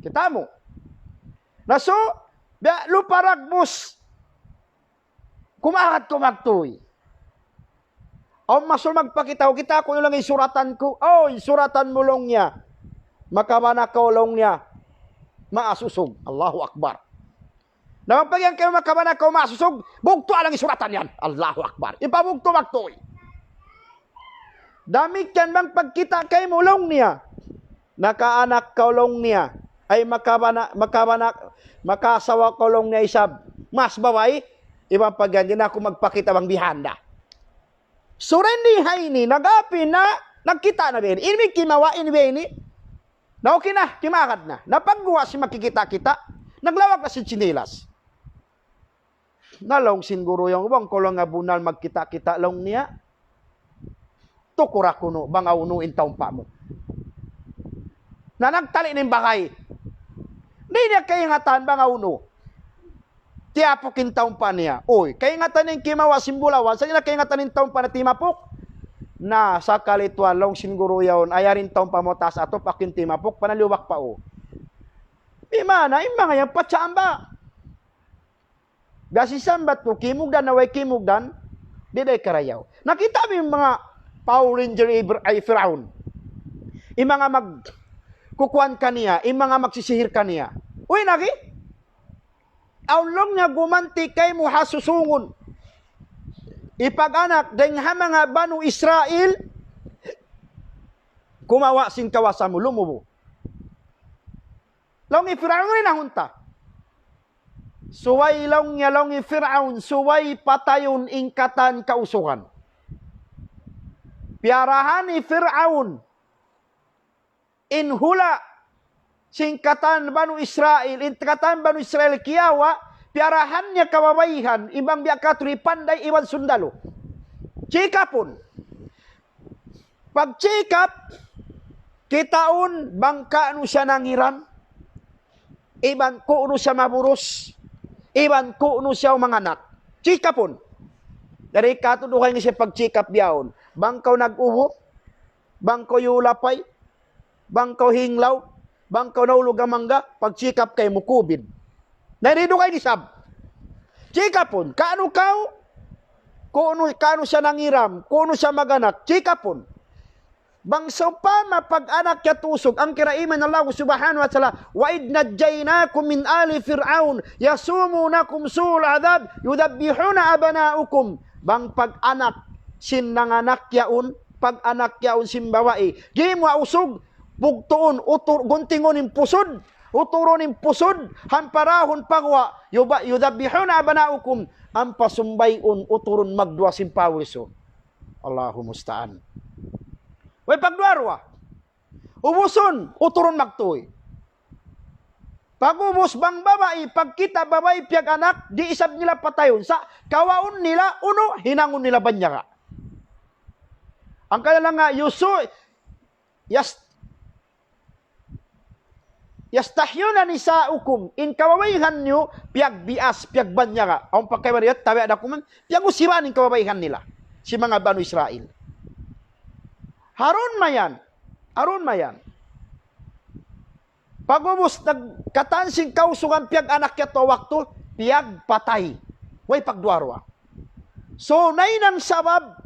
Kita' mu. Na so, biya' lupa dagbus. Kumagad kaw magtuy. Awn masul magpakita', kita' ku laung in suratan ku. Uy, suratan mu laung niya. Makabana kaw laung niya. Maas usug. Allahu Akbar. Na bang pag'iyan kaymu makabana kaw maas usug, bugtu' laung in suratan yan. Allahu Akbar. Ipabugtu' magtuy. Damikkiyan bang pagkita' kaymu laung niya. Nakaanak kaw laung niya. Ay makabana, makabana, makaasawa kaw laung niya isab. Maas babai, iban pag'iyan di' na aku magpakita' bang bihanda. Sura ini ha ini, nag-apin na, nagkita' na biya' ini. Ini kimawa', ini biya' ini. Na okay na, kimagad na. Na pagguwa' sin magkikita'-kita', naglawag na sin chinilas. Na laung sin guru yaun, bang kaw laung nga bunnal magkita'-kita' laung niya. Tukura kunu', bang unu in taumpa' mu. Na nagtali' na in bagay. Di' niya kaingatan bang unu. Tiyapuk in taumpa' niya. Uy, kaingatan in kimawa' sin bulawan, sa' di' na kaingatan in taumpa' niya timapuk. Na, sakali tuwan, laung sin guru yaun, ay yari in taumpa' mu taas atup, aku in timapuk, panaliwak pa, o. Di' maana, in manga yan, patsamba. Gasi sambat ku, kimugdan na way kimugdan, di' da karayaw. Nakita' mu in manga Power Ranger i Fir-, ay Firaun. In manga mag-, kukuan kaniya, in manga magsisihir kaniya. Uy, nagi? awn laung niya gumanti' kaymu ha susungun. Ipag-anak dayn ha manga Banu Israil, kumawa' sin kawasa mu, lumubu. Laung hi Fir'aun, hinangun ta. Subay laung niya, laung hi Fir'aun, subay patayun in katan kausugan. Piyarahan hi Fir'aun in hula' sin katan Banu Israil, in katan Banu Israil kiyawa', piyarahan niya kababaihan, iban biya' katu' di' panday iban sundalu. Check-upun. Pag-check-up, kitaun bang kaunu siya nangiram, iban kuunu siya maburus, iban kuunu siya manganak. Check-upun. Dari katu' dugaing niya siya pag-check-up bihaun. Bang kaw nag-ubu, bang kaw yulapay, bang kaw hinglaw, bang kaw nahulug ha mangga, pag-check-up kaymu COVID. Na di' dugaing isab. Check-upun, kaunu kaw, kuunu, kaunu siya nangiram, kuunu siya manganak, check-upun. Bang sawpama pag-anak yadtu usug, hangkan kiyaiman Allah Subhanahu wa Ta'ala, وإذ نجيناكم من آل فرعون يسومونكم سوء العذاب يذبحون أبناءكم. Bang pag-anak sin nanganak yaun, pag-anak yaun sin babai, gimuwa' usug, bugtuun, utur, guntingun in pusud, uturun in pusud, hamparahun pa guwa', yuba-, يذبحون أبناءكم, ampa sumbayun, uturun magduwa sin pawlisu. Allahu musta'an. Way pagduwa-ruwa. Ubusun, uturun magtuy. Pag'ubus bang babai, pagkita' babai piyag-anak, di' isab nila patayun. Sa' kawaun nila, unu, hinangun nila banyaga'. Hangkan laung niya, yusu, yas-, يستحيون نساءكم, in kababaihan niyu, piyagbias, piyagbanyaga'. Awn pa kaibanan, tabi' da kuman, piyag-usiban in kababaihan nila. Sin manga Banu Israil. Harun mayan, harun mayan. Pag'ubus nag-, katan sin kausugan piyag-anak yadtu waktu, piyagpatay. Way pagduwa-ruwa. So, nahinang sabab,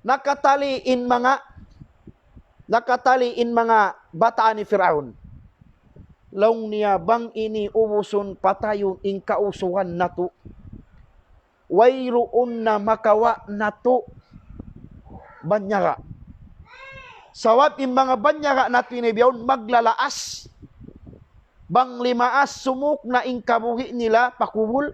nakatali in manga, nakatali in manga bataan hi Fir'aun. Laung niya bang ini ubusun patayun in kausugan natu'. Wayruun na makawa' natu' banyaga'. Sabab in manga banyaga' natu' ini bihaun maglalaas. Bang limaas sumuk na in kabuhi' nila pa kubul,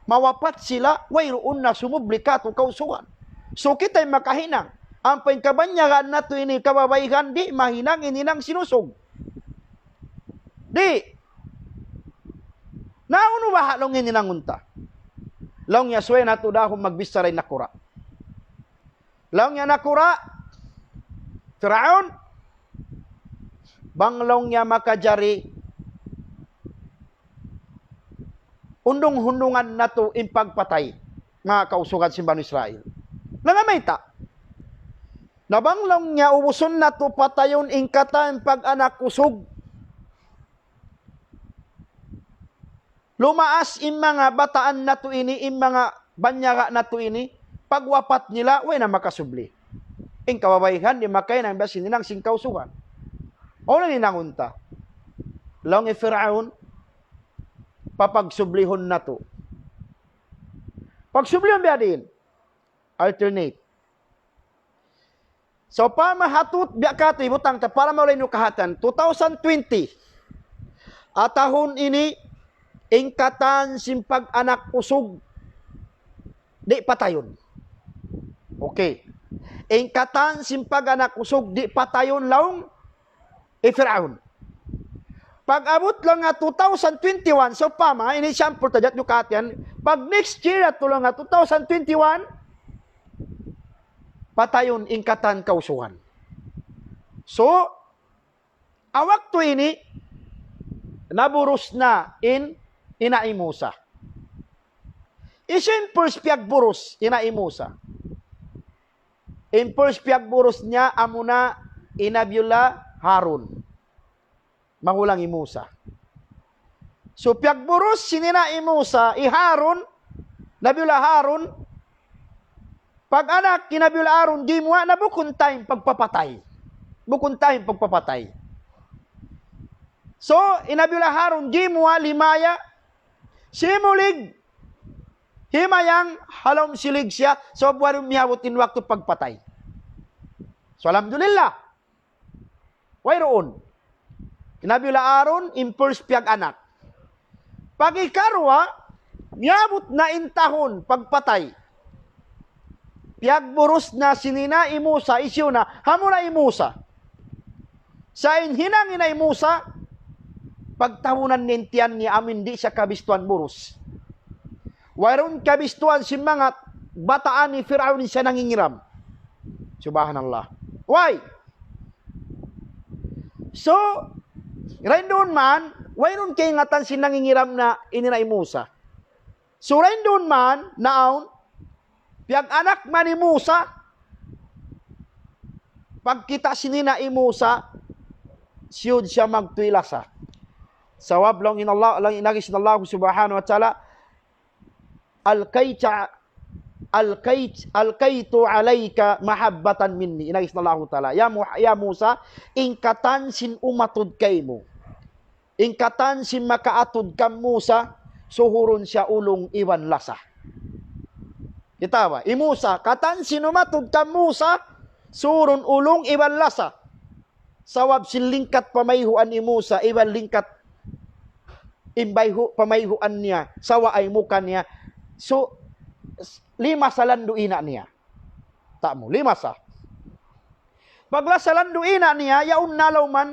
mawapat sila, wayruun na sumubli katu' kausugan. So, kitay makahinang. Ampa in kabanyagaan natu' ini kababaihan, di' mahinang in hinang sin usug. Di'. Na unu baha' laung in hinangun ta? Laung niya subay natu' dahun magbichara in nakura'. Laung niya nakura', Firaun, bang laung niya makajari, hundung-hundungan natu' in pagpatay, manga kausugan sin Banu Israil. Laung niya mayta'? Na bang laung niya ubusun natu' patayun in katan pag-anak usug. Lumaas in manga bataan natu' ini, in manga banyaga' natu' ini, pagwapat nila, way na makasubli. In kababaihan, di' makahinang biya' sin hinang sin kausugan. Unu in hinangun ta? Laung hi Firaun, papagsublihun natu'. Pagsublihun biya' diin? Alternate. Sawpama hatut biya' katu' hibutang ta para maulay niyu kahatihan, two thousand twenty. Ha tahun ini, in katan sin pag-anak usug, di' patayun. Okay. In katan sin pag-anak usug, di' patayun laung hi Firaun. Pag-abut laung niya two thousand twenty-one, sawpama, ini sample ta, jat niyu kahatihan, pag next year yadtu laung niya two thousand twenty-one, patayun in katan kausugan. So, ha waktu ini, naburus na in ina' hi Musa. Hisiyu in first piyagburus, ina' hi Musa? In first piyagburus niya, amuna hi Nabiullah Harun. Magulang hi Musa. So, piyagburus sin ina' hi Musa, hi Harun, Nabiullah Harun, pag-anak hi Nabiullah Harun, gimuwa' na bukun time pagpapatay. Bukun time pagpapatay. So, hi Nabiullah Harun, gimuwa' limaya, Simulig, himayang, ha lawm silig siya, sabab wayruun miyabut in waktu pagpatay. So, alhamdulillah. Wayruun. Hi Nabiullah Harun, in first piyag-anak. Pag-ikaruwa, miyabut na in tahun pagpatay. Piyagburus na sin ina' hi Musa, hisiyu na, amuna hi Musa. Sa' in hinang ina' hi Musa, pagtabunan niya in tiyan niya amun di' siya kabistuhan burus. Wayruun kabistuhan sin manga bataan hi Fir'aun in siya nangingiram. Subhanallah. Why? So, dayn duun man, wayruun kaingatan sin nangingiram na in ina' hi Musa. So, dayn duun man, naawn, piyag-anak man hi Musa, pagkita' sin ina' hi Musa, siyud siya magtuy lasa. Sabab laung in Allah, laung in agi sin Allah subhanahu wa ta'ala, "Alkayta, alkayt, alkaytu alayka mahabbatan minni." In agi sin Allah ta'ala, "Ya Mu-, ya Musa, in katan sin umatud kaymu, in katan sin makaatud kan Musa, suhurun siya ulung iban lasa." Kita' ba? Hi Musa, katan sin umatud kan Musa, suhurun ulung iban lasa. Sabab sin lingkat pamayhuan hi Musa, iban lingkat in bayhu' pamayhuan niya, sawa ay muka niya. So, s-, limasa landu' ina' niya. Tamu, limasa. Paglasa landu' ina' niya, yaun na laung man,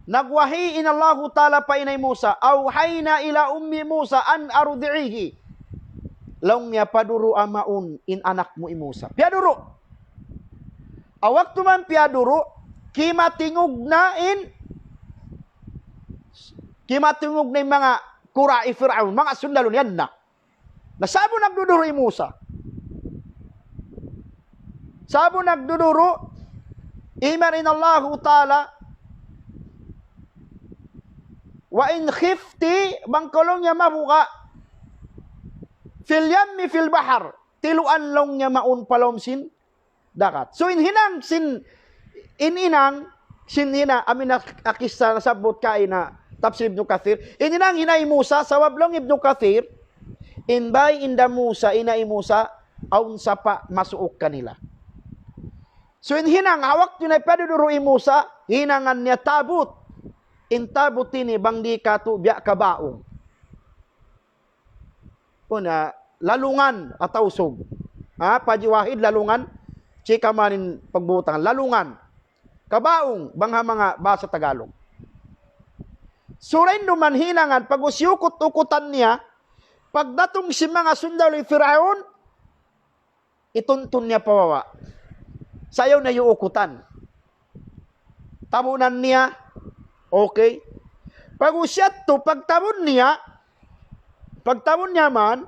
nagwahi in Allahu Ta'ala pa ina' hi Musa, "Awhayna ila ummi Musa an ardi'ihi." Laung niya, "Paduru'a mawn in anak mu hi Musa." Piyaduru'. Ha waktu man piyaduru', kimatingug na in, kimatingug na in manga kura' hi Fir'aun, manga sundalu niya na. Na sa'bu nagduduru' hi Musa. Sa'bu nagduduru', iman in Allahu Ta'ala, "Wa in khifti," bang kaw laung niya mabuga', "fil yammi fil bahar," tiluan laung niya mawn pa lawm sin dagat. So, in hinang sin, in hinang sin ina', amu in kissa nasabbut kaina tafsir Ibnu Kathir. In hinang ina' hi Musa, sabab laung Ibnu Kathir, in bāy hinda Musa, ina' hi Musa, awn sapa' masuuk kanila. So, in hinang, ha waktu na piyaduduru' hi Musa, hinangan niya tabut. In tabut ini, bang di' katu' biya' kabaung. Kuna, lalungan atawa sug. Ha, Paji Wahid, lalungan. Chika man in pagbutangan. Lalungan. Kabaung, bang ha manga bahasa Tagalog. Sura indu man hinangan, pag-ubus iyukut-ukutan niya, pagdatung sin manga sundalu hi Fir'aun, ituntun niya pa baba'. Sa' ayaw na iyukutan. Tabunan niya. Okay. Pag-ubus yadtu, pagtabun niya, pagtabun niya man,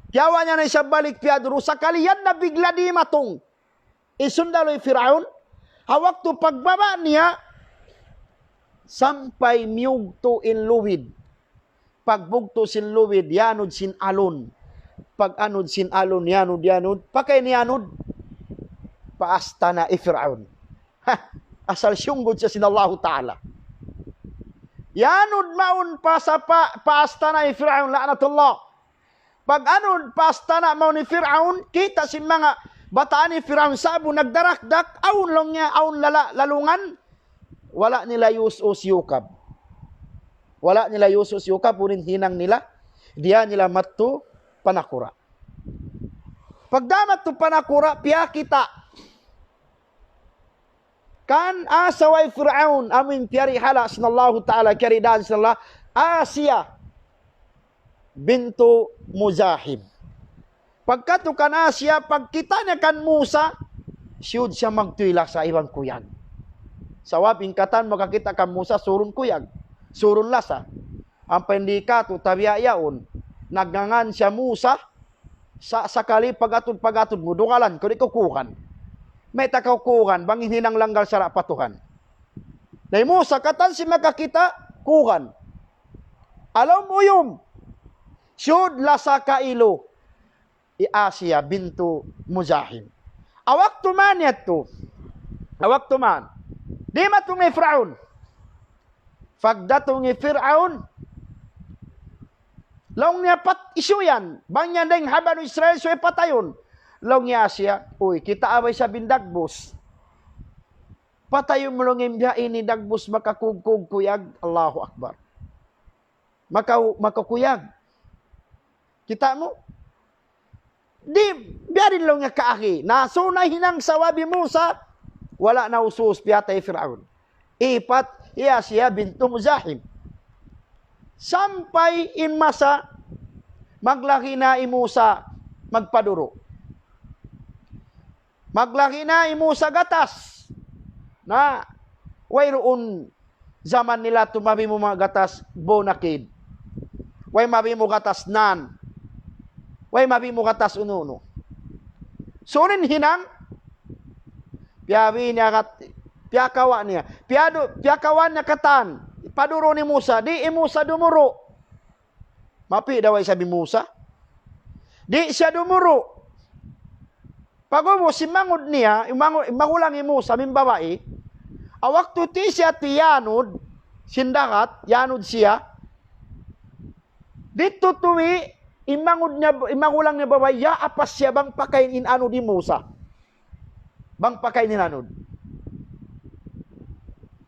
kiyawa' niya na isab balik piyaduru', sakali yan na bigla dimatung in sundalu hi Fir'aun, ha waktu pagbaba' niya, sampay miyugtu' in lubid. Pagbugtu' sin lubid, yanud sin alun. Pag-anud sin alun, yanud, yanud. Pakain yanud, paastana' hi Fir'aun. Ha, asal siyunggud siya sin Allahu Ta'ala. Yanud mawn pa sapa', paastana' hi Fir'aun, la'natullah. Pag-anud, paastana' mawn hi Fir'aun, kita' sin manga bataan hi Fir'aun sa'bu nagdarakdak, awn laung niya, awn lala-, lalungan, wala' nila iyus-us iyukab. Wala' nila iyus-us iyukab, unu in hinang nila, diyā nila madtu pa nakura'. Pagdā madtu pa nakura', piyakita' kan asawa hi Fir'aun, amu in piyarihala' sin Allahu Ta'ala, kiyaridahan sin Allah, Asiya bintu Muzahim. Pagkadtu kan Asiya, pagkita' niya kan Musa, siyud siya magtuy lasa iban kuyag. Sabab in katan makakita' kan Musa, surun kuyag, surun lasa. Ampa in di' katu', tabiya' yaun, nagngangan siya Musa, sa-, sakali pag-atud, pag-atud mu, dugalan kaw, di' kaw kuugan. Mayta' kaw kuugan, bang in hinang langgal sara' pa Tuhan. Na hi Musa, katan sin makakita', kuugan. Alum uyum, siyud lasa kailu hi Asiya bintu Muzahim. Ha waktu man yadtu, ha waktu man, dimatung hi Fir'aun. Pagdatung hi Fir'aun, Laung niya, pat isu yan. Bang yan dayng ha Banu Israel, subay patayun. Laung niya siya, uy, kita' abay sa bin dagbus. Patayun mu laung in biya' ini dagbus makakugkug kuyag. Allahu Akbar. Maka, makakuyag. Kita' mu? Di', biya' diin laung niya kaagi. Na, so nahinang sabab hi Musa, wala' na usus piyatay Fir'aun. Ipat, hi Asiya bintu Muzahim. Sampay in masa, maglagi na hi Musa magpaduru'. Maglagi na hi Musa gatas. Na, wayruun jaman nila tu mabimu manga gatas Bonakid. Way mabimu gatas Nan. Way mabimu gatas unu-unu. So, unu in hinang, piyabi niya kat-, piyakawa' niya. Piyadu-, piyakawa' niya katan. Paduru' ni Musa. Di' hi Musa dumuru'. Mapi' daw isab hi Musa. Di' siya dumuru'. Pag'ubus, simangud niya, imangu-, magulang hi Musa, min babai. Aw waktu ti siya tiyanud, sin dagat, yanud siya. Didtu tuwi', imangud niya, imagulang niya babai, yaapas siya bang pakain in anud hi Musa. Bang pakain in anud.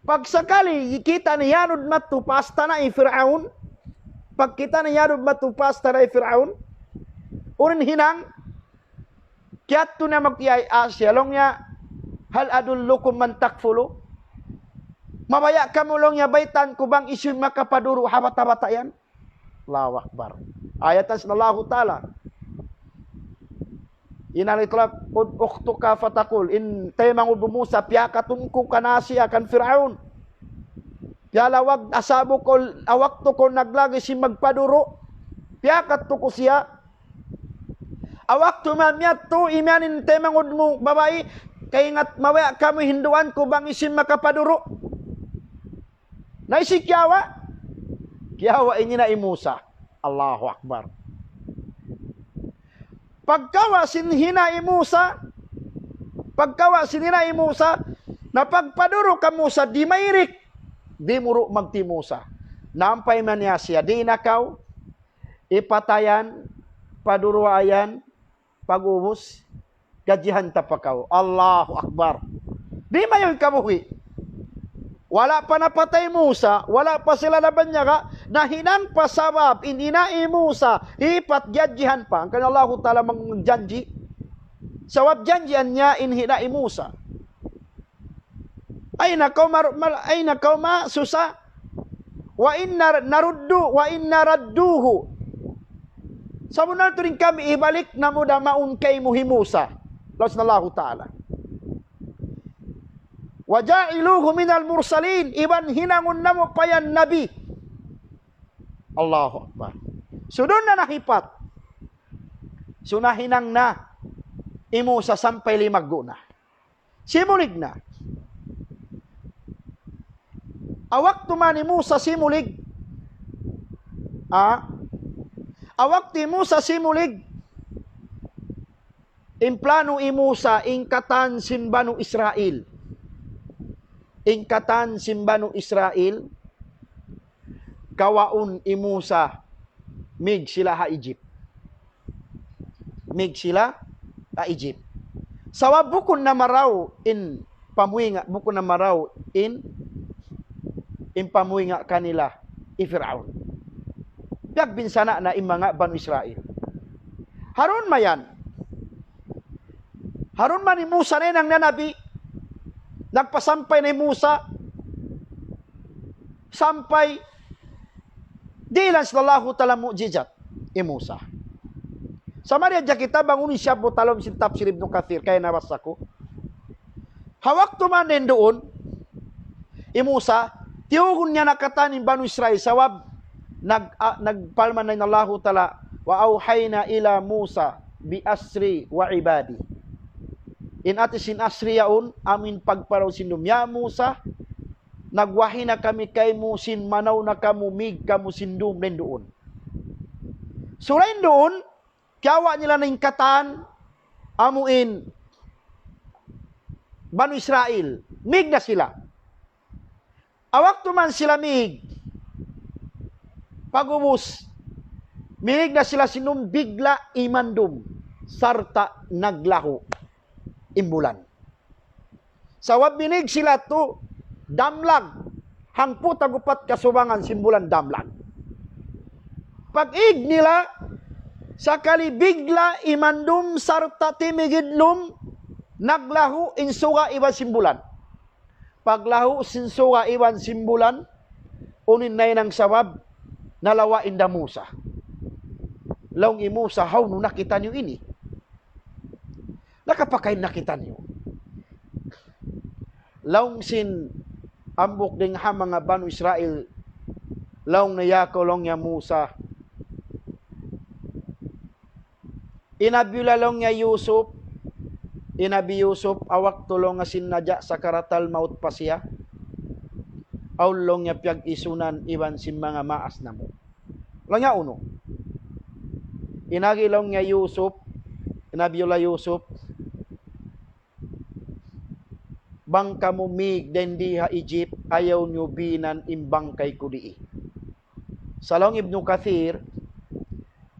Pagsakali, kita' niya yanud madtu pa astana' hi Fir'aun. Pagkita' niya yanud madtu pa astana' hi Fir'aun. Unu in hinang, kiyadtu niya magtiyay Asiya, laung niya, "Hal adullukum man takfulu?" Mabaya' kamu laung niya baytaan ku bang hisiyu in makapaduru' ha bata'-bata' yan? Allahu Akbar. Ayatan sin Allahu Ta'ala. Inalitlak, "Ud ukhtuka fatakul." In taymanghud mu Musa, piyakatun ku kan Asiya, kan Fir'aun. Piyalawag asabu ku, awak tu ku naglagi sin magpaduru'. Piyakatun ku siya. Awak tu mamiyat tu, imiyan in taymanghud mu babai, kaingat mabaya' kamu hinduan ku bang hisiyu in makapaduru'. Na hisiyu kiyawa'? Kiyawa' in ina' hi Musa. Allahu Akbar. Pagkawa' sin ina' hi Musa, pagkawa' sin ina' hi Musa, na pagpaduru' kan Musa, di' mairik, dimuru' magtūy hi Musa. Nampay man niya siya, di' na kaw, ipatayan, paduruayan, pag'ubus, gadjihan ta pa kaw. Allahu Akbar. Di' mayan kabuhi'. Wala' pa napatay Musa, wala' pa sila nabanyaga, nahinang pa sabab in ina' hi Musa, ipat gadjihan pa. Hangkan Allahu Ta'ala magjanji'. Sabab janjian niya in ina' hi Musa. Ayna kaw mar-, mar-, ayna kaw ma susa? Wa inna naruddu, wa inna radduhu. Sabunnal tuud in kami hibalik namu' da mawn kaymu hi Musa. Laung sin Allahu Ta'ala. Wa ja'iluhu minal mursalin. Iban hinangun namu' pa yan nabi. Allahu Akbar. So duun na nahipat. So nahinang na hi Musa sampay limaggu' na. Simulig na. Awak tuman hi Musa simulig. Ah. Awak hi Musa simulig. In plano hi Musa, in katan sin Banu Israel. In katan sin Banu Israel. Kawaun hi Musa, mīg sila ha Egypt. Mīg sila ha Egypt. Sabab bukun na marayaw in pamuhinga, bukun na marayaw in, in pamuhinga kanila hi Fir'aun. Piyagbinsana' na in manga Banu Israel. Harun mayan. Harun man hi Musa nahinang na nabi, nagpasampay na hi Musa, sampay dihilan sin Allahu Ta'ala mu'jizat hi Musa. Sa' mari hadja kita bang unu in siyabbut ha lawm sin tafsir Ibnu Kathir, kaya nabasa ku. Ha waktu man duun, hi Musa, tiyugun niya na katan in Banu Israel, sabab nag-, ah, nagparman na in Allahu Ta'ala, "Wa awhayna ila Musa bi asri wa ibadi." In hāti sin asri yaun, amu in pagparaw sin dum. Ya Musa, nagwahi na kami kaymu sin manaw na kamu, mīg kamu sin dum dayn duun. So dayn duun, kiyawa' nila na in katan, amu in Banu Israel. Mīg na sila. Awak tuman sila mīg. Pag'ubus, Minig na sila sin dum, bigla' imandum, sarta' naglahu' in bulan. Sabab minig sila tu damlag, hangpu' tag-upat kasubangan sin bulan damlag. Pag-ig nila, sakali bigla' imandum sarta' timigidlum, naglahu' in suga iban sin bulan. Paglahu' sin suga iban sin bulan, unu in nahinang sabab, nalawa' in da Musa. Laung hi Musa, "Hawnu nakita niyu ini? Nakapakain nakita niyu?" Laung sin hambuuk dayn ha manga Banu Israil, laung niya, "Ya kaw," laung niya, "Musa, in Nabiullah," laung niya, "Yusuf, in Nabi Yusuf, ha waktu," laung niya, "sin naja' sakaratal maut pa siya, awn," laung niya, "piyag-isunan iban sin manga maas namu'." Laung niya, "Unu?" "In agi," laung niya, "Yusuf, in Nabiullah Yusuf, bang kamu mīg dayn di ha Egypt, ayaw niyu bīnan in bangkay ku dii." Sa' laung Ibnu Kathir,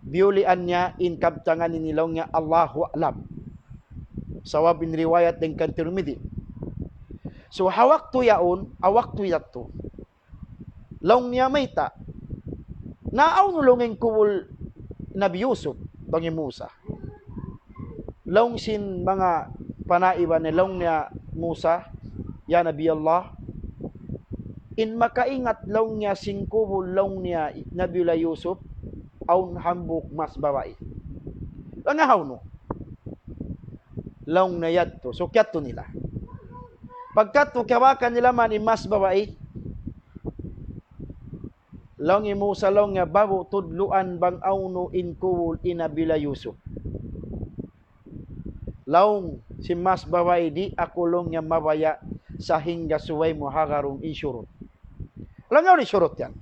biyulian niya in kabtangan ini, laung niya, "Allahu a'lam." Sabab in riwayat dayn kan Tirmidhi. So, ha waktu yaun, ha waktu yadtu, laung niya, "Mayta'? Naawn laung in kubul Nabi Yusuf," laung hi Musa. Laung sin manga panaiban niya, laung niya, "Musa, ya Nabi Allah, in makaingat," laung niya, "sin kubul," laung niya, "Nabiullah Yusuf, awn hambuuk mas babai." Laung niya, "Hawnu?" Laung niya, "Yadtu." So, kiyadtu nila. Pagkadtu, kiyabakan nila man in mas babai. Laung hi Musa, laung niya, "Ba'gu tudluan bang hawnu in kubul hi Nabiullah Yusuf." Laung sin mas babai, "Di' aku," laung niya, "mabaya' sahingga subay mu hagarun in shurut." Laung niya, "Unu in shurut yan?"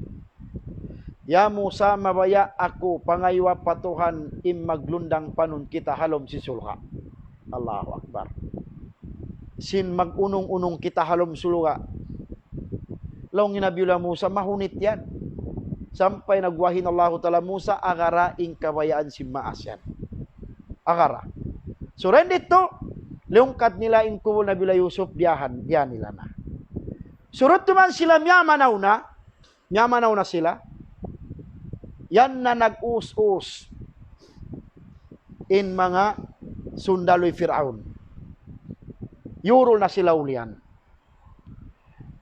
"Ya Musa, mabaya' aku, pangayuwa pa Tuhan in maglundang panun kita ha lawm sin surga'." Allahu Akbar. "Sin mag-unung-unung kita ha lawm surga'." Laung hi Nabiullah Musa, "Mahunit yan." Sampay nagwahi in Allahu Ta'ala, "Musa, agara in kabayaan sin maas yan. Agara." So, dayn didtu, liyungkad nila in kubul Nabiullah Yusuf, diyahan, diyahan nila na. So, didtu man sila miyamanaw na, miyamanaw na sila, yan na nag-us-us in manga sundalu hi Fir'aun. Yurul na sila ulihan.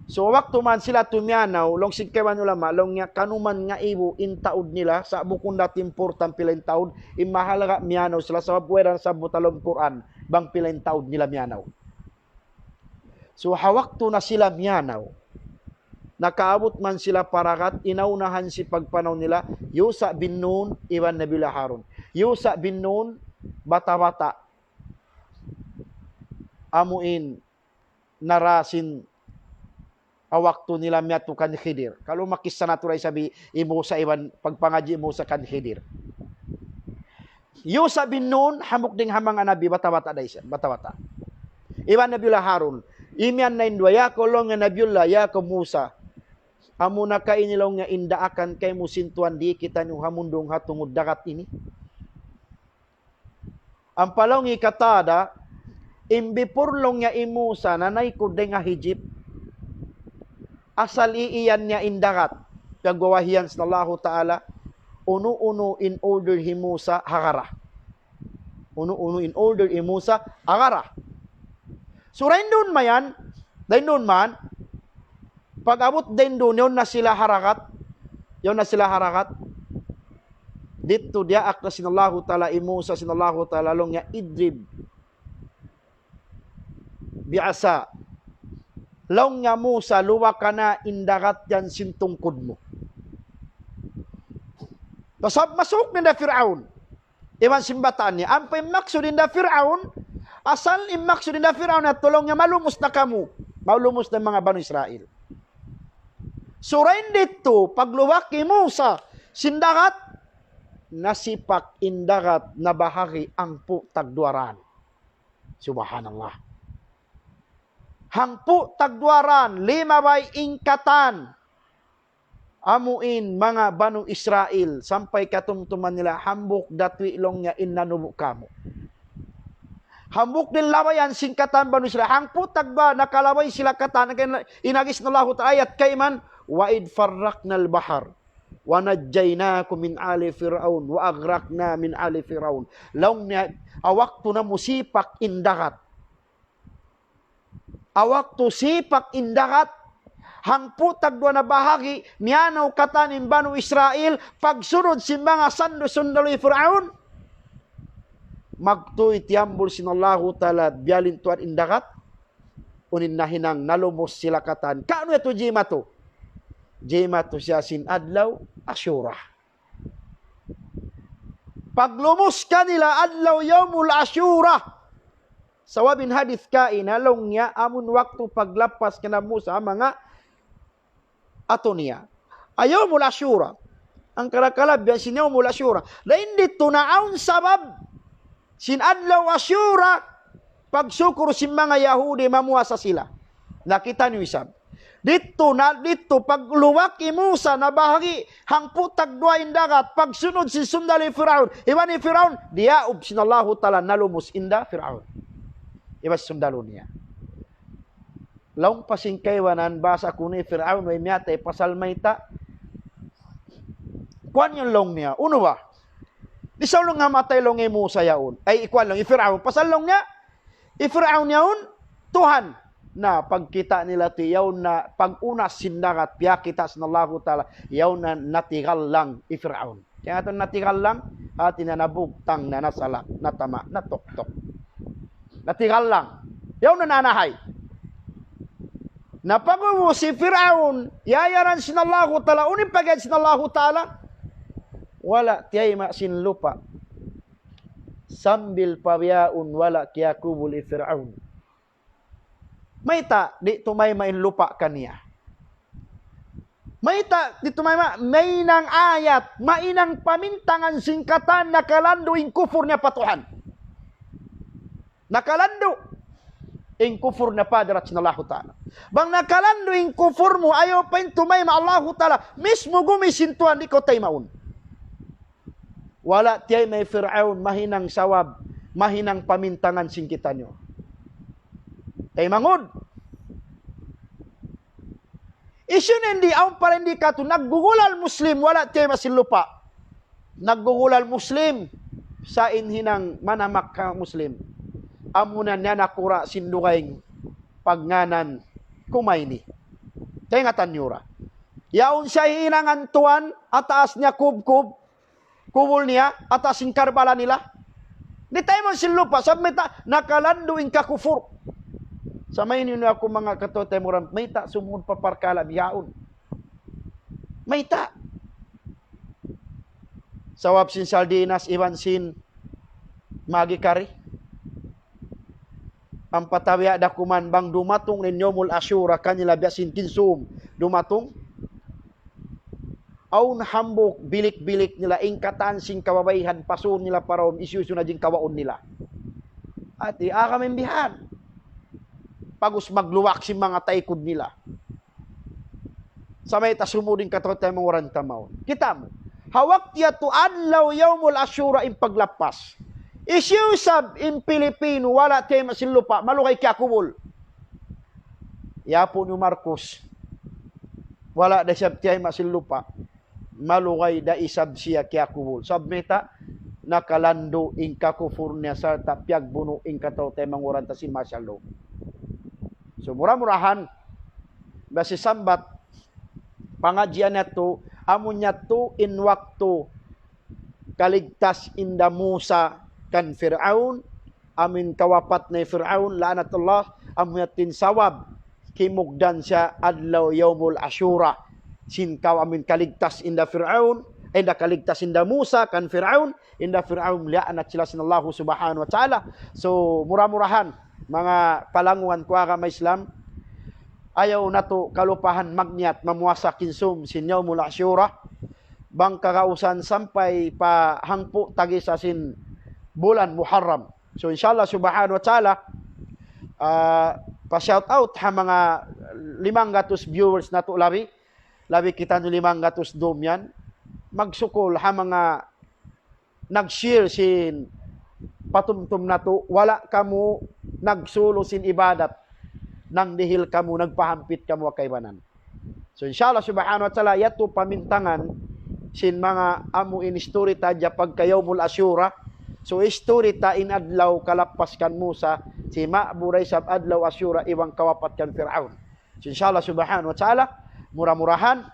So, waktu man sila tumiyanaw, laung sin kaibanan ulama, laung niya, kanuman ngaibu in taud nila, sa' bukun da importante pila in taud, in mahalaga' miyanaw sila, sabab way da nasabbut ha lawm Qur'an, bang pila in taud nila miyanaw. So, ha waktu na sila miyanaw, nakaabut man sila pa dagat, in naunahan sin pagpanaw nila, Yusha bin Nun, iban Nabiullah Harun. Yusha bin Nun, bata'-bata'. Amu in nara sin ha waktu nila miyadtu kan Khidir. Kalu makissa natu' da isab hi Musa iban pagpangadji' hi Musa kan Khidir. Yusha bin Nun, hambuuk dayn ha manga nabi, bata'-bata' da isab, bata'-bata'. Iban Nabiullah Harun. Imiyan na in duwa, "Ya kaw," laung niya, "Nabiullah, ya kaw Musa. Amuna ka ini," laung niya, "in daakan kaymu sin Tuhan, di' kitaniyu hamundung ha tungud dagat ini." Ampa laung hi Qatada, in before laung niya hi Musa nanaykud dayn ha Egypt, asal iiyan niya in dagat, piyagwawahiyan sin Allahu Ta'ala, unu-unu in order hi Musa, agara. Unu-unu in order hi Musa, agara. So, dayn duun mayan, dayn duun man, pag-abut dayn duun, yaun na sila ha dagat, yaun na sila ha dagat. Didtu diyaak na sin Allahu Ta'ala hi Musa, sin Allahu Ta'ala laung niya, "Idrib bi'asa." Laung niya, "Musa, luwaka na in dagat yan sin tungkud mu." Tasab masuuk na in da Fir'aun iban sin bataan niya. Ampa in maksud in da Fir'aun, asal in maksud in da Fir'aun yadtu, laung niya, "Malumus na kamu." Malumus na in manga Banu Israil. So, dayn didtu, pagluwak hi Musa sin dagat, nasipak in dagat, nabahagi' hangpu' tagduwa daan. Subhanallah. Hangpu' tagduwa daan, limabay in katan. Amu in manga Banu Israil, sampay katumtuman nila, hambuuk datwi laung niya in nanubu' kamu'. Hambuuk din labayan sin katan Banu Israil. Hangpu' tagduwa nakalabay sila katan, in agi sin Allahu Ta'ala ayat kayman, وَإِذْ فَرَّقْنَا الْبَحْرَ وَنَجَّيْنَاكُمْ مِنْ آلِ فِرْعَوْنَ وَأَغْرَقْنَا مِنْ آلِ فِرْعَوْنَ. Laung niya, ha waktu namu' sipak in dagat. Ha waktu sipak in dagat, hangpu' tagduwa na bahagi', miyanaw katan in Banu Israil, pagsunud sin manga sandu-sundalu hi Fir'aun, magtuy tiyambul sin Allahu Ta'ala, biya' lintuan in dagat, unu in nahinang, nalumus sila katan. Kaunu yadtu jimatu? Jimatu siya sin adlaw Ashura. Paglumus kanila adlaw Yawmul Ashura. Sabab in hadith kaina laung niya amun waktu paglappas kan Musa manga atu niya. Ha Yawmul Ashura. Hangkan kalabihan sin Yawmul Ashura. Dayn didtu na awn sabab sin adlaw Ashura, pagsukur sin manga Yahudi mamuasa sila. Na kitaniyu isab. Didtu na, didtu pagluwak hi Musa na bahagi' hangpu' tagduwa in dagat, pagsunud sin sundalu hi Firaun. Iban hi Firaun, diyaub sin Allahu Ta'ala nalumus hinda Firaun. Iban sundalu niya. Laung pa sin kaibanan, bahasa kunu' hi Firaun way miyatay pasal mayta'. Kuwan yan laung niya, unu ba? Di' sa laung ha matay laung hi Musa yaun. Ay, kuwan laung, hi Firaun. Pasal laung niya, hi Firaun yaun, Tuhan. Na, pagkita' nila ti, yaun na, pag-unas sin dagat, piyakita' sin Allahu Ta'ala, yaun na natigallang hi Firaun. Kaya ito natigallang, hati niya nabugtang na, nasalak, natama', natuktuk. Natigallang. Yaun na nanahay. Na pag-ubus hi Firaun, iyayaran sin Allahu Ta'ala, unu in pag-iyayan sin Allahu Ta'ala? Wala' tiyayma' sin lupa'. Sambil pa bihaun wala' kiyakubul hi Firaun. Mayta', di' tumayma' in lupa' kaniya. Mayta', di' tumayma', mahinang ayat, mahinang pamintangan sin katan nakalandu' in kufur niya pa Tuhan. Nakalandu' in kufur niya pa hadarat sin Allahu Ta'ala. Bang nakalandu' in kufur mu, ayaw pa in tumayma' Allahu Ta'ala. Mismu gumi sin Tuhan, di' kaw taymaun. Wala' tiyayma' hi Firaun, mahinang sawab, mahinang pamintangan sin kitaniyu. Taymanghud. Hisiyu na in di', awn pa rin di' katu', naggugulal Muslim, wala' tiyayma' sin lupa'. Naggugulal Muslim, sa' in hinang manamak ha Muslim. Amuna niya nakura' sin dugaing pagngānan Kumaini. Kaingatan niyu ra. Yaun siya hinangan tuwan, ha taas niya kubkub, kubul niya, ha taas sin Karbala nila. Di' taymaun sin lupa', sabab mayta', nakalandu' in kakufur. Sa' mayta' niyu aku manga kataw-taymanghuran, mayta' sumud pa parkala' bihaun. Mayta'. Sabab sin sardinas iban sin Maggi kari. Ampa tabiya' da kuman bang dumatung in Yawmul Ashura kanila biya' sin kinsum dumatung. Awn hambuuk bilik-bilik nila in katan sin kababaihan pasun nila pa duun hisiyu-siyu na in kawaun nila. Hati, aga mayan bihan. Pag'ubus magluwak sin manga taykud nila. Sa' mayta' sumud in kataw-taymanghuran ta mawn. Kita' mu. Ha waktu yadtu adlaw Yawmul Ashura in paglappas. Hisiyu isab in Pilipino, wala' tiyayma' sin lupa', malugay kiyakubul. Yapu' niyu Marcos. Wala' da isab tiyayma' sin lupa'. Malugay da isab siya kiyakubul. Sabab mayta', nakalandu' in kakufur niya sarta' piyagbunu' in kataw-taymanghuran ta sin martial law. So, mura-murahan, basi sambat, pangadjian yadtu, amu yadtu in waktu kaligtas hinda Musa kan Fir'aun, amu in kawapat na hi Fir'aun, la'natullah, amu yadtu in sawab, kimugdan siya adlaw Yawmul Ashura, sin kaw amu in kaligtas hinda Fir'aun, hinda kaligtas hinda Musa kan Fir'aun, hinda Fir'aun la'nat sila sin Allahu Subhanahu wa Ta'ala. So, mura-murahan, manga palanguwan ku agama Islam, ayaw natu' kalupahan magniyat mamuasa kinsum sin Yawmul Ashura, bang kagausan sampay pa hangpu' tagisa sin bulan Muharram. So, insha Allah Subhanahu wa Ta'ala, ah, pa shout out ha manga limanggatus viewers natu' labi, Labi kitaniyu limanggatus dum yan. Magsukul ha manga nag-share sin patumtum natu', wala' kamu nagsulu sin ibadat, nang dihil kamu nagpahampit kamu ha kaibanan. So, inshallah subhanahu wa ta'ala, yadtu pamintangan sin manga amu in history ta hadja pagka Yawmul Ashura. So, history ta in adlaw kalappas kan Musa, sima'bu da isab adlaw Ashura iban kawapat kan Fir'aun. So, inshallah subhanahu wa ta'ala, mura-murahan,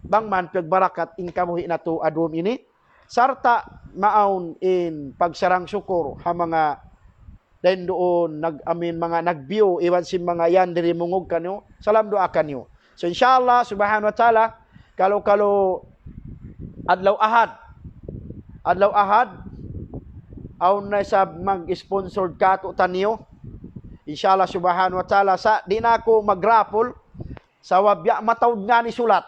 bang man piyagbarakat in kabuhi' natu' adlaw ini, sarta' maawn in pagsarang-sukur ha manga dayn duun nag-, I mean, manga nag-view, iban sin manga yan diri mangungug kaniyu, salam duwaa kaniyu. So, inshallah subhanahu wa ta'ala, kalu-kalu adlaw Ahad, adlaw Ahad, awn na isab mag-sponsor katu'taniyu. Inshallah subhanahu wa ta'ala, sa' di' na aku mag-raffle, sabab biya' mataud ngani sulat.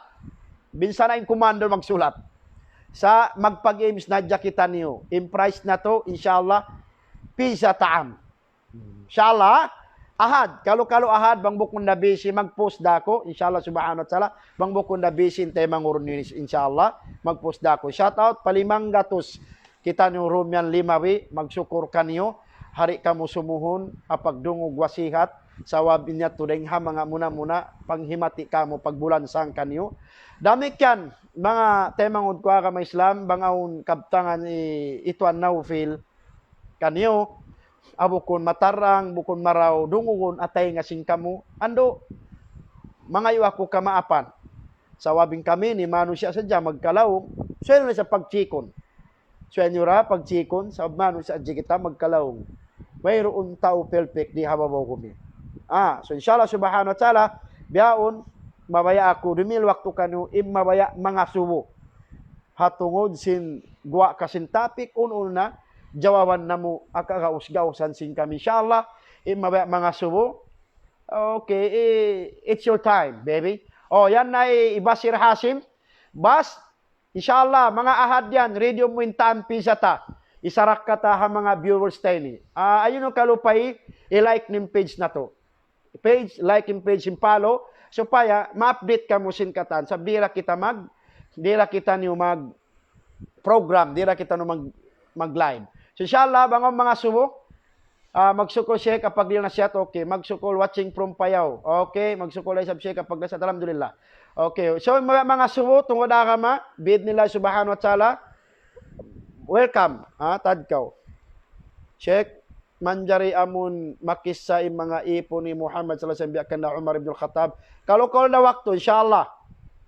Minsan na in commander magsulat. Sa' magpag-games na hadja kitaniyu. In prize natu', inshallah, pizza ta'am. Inshallah, Ahad. Kalu-kalu Ahad, bang bukun da busy, mag-post da aku. Inshallah subhanahu wa ta'ala, bang bukun da busy, in taymanghud niyu, inshallah, mag-post da aku. Shout out pa limanggatus kitaniyu dum yan limawi, magsukul kaniyu, di' kamu sumuhun, ha pagdungug wasihat, sabab in yadtu dayn ha manga muna-muna, panghimati kamu, pagbulansang kaniyu. Damikkiyan, manga taymanghud ku agama Islam, bang awn kabtangan hi Tuan Naufil kaniyu, ha bukun matarrang, bukun marayaw, dungugun ha taynga sin kamu, andu', mangayu' aku kamaapan. Sabab in kami ini manusiya' sadja magkalaung, subay na sa pagchikun. Subay niyu ra pagchikun, sabab manusiya' sadja kita magkalaung. Wayruun tau perfect di ha babaw bumi. Ah, so inshallah subhanahu wa ta'ala, bihaun, mabaya' aku, dumihil waktu kaniyu, in mabaya' mangasubu. Ha tungud sin guwa' ka sin topic, unu-unu na, jawaban namu' ha kagaus-gausan sin kami. Inshallah, in mabaya' mangasubu. Okay, i-, it's your time, baby. Oh, yan na hi Basir Hashim. Bas, inshallah, manga Ahad yan, ready mu in time, pizza ta. Isarakka ta ha manga viewers ta ini. Ah, ayaw niyu kalupahi, i-like in page natu'. Page, like in page, in follow. Supaya ma-update kamu sin katan. Sabab di' da kita mag, di' da kitaniyu mag program, di' da kitaniyu mag, mag live. So, inshallah, bang awn mangasubu, ah, magsukul Sheikh, ha pagdihil nasihat, okay. Magsukul watching from Payao. Okay, magsukul da isab Sheikh, ha pagdihil nasihat, alhamdulillah. Okay, so, manga, mangasubu, tungud agama, bi'idhnillah subhanahu wa ta'ala, welcome, ha, tad kaw. Sheikh, manjari amun makissa in manga ipun hi Muhammad sallallahu alayhi wasallam biya' kan Umar ibn al-Khattab. Kalu-kalu da waktu, inshallah.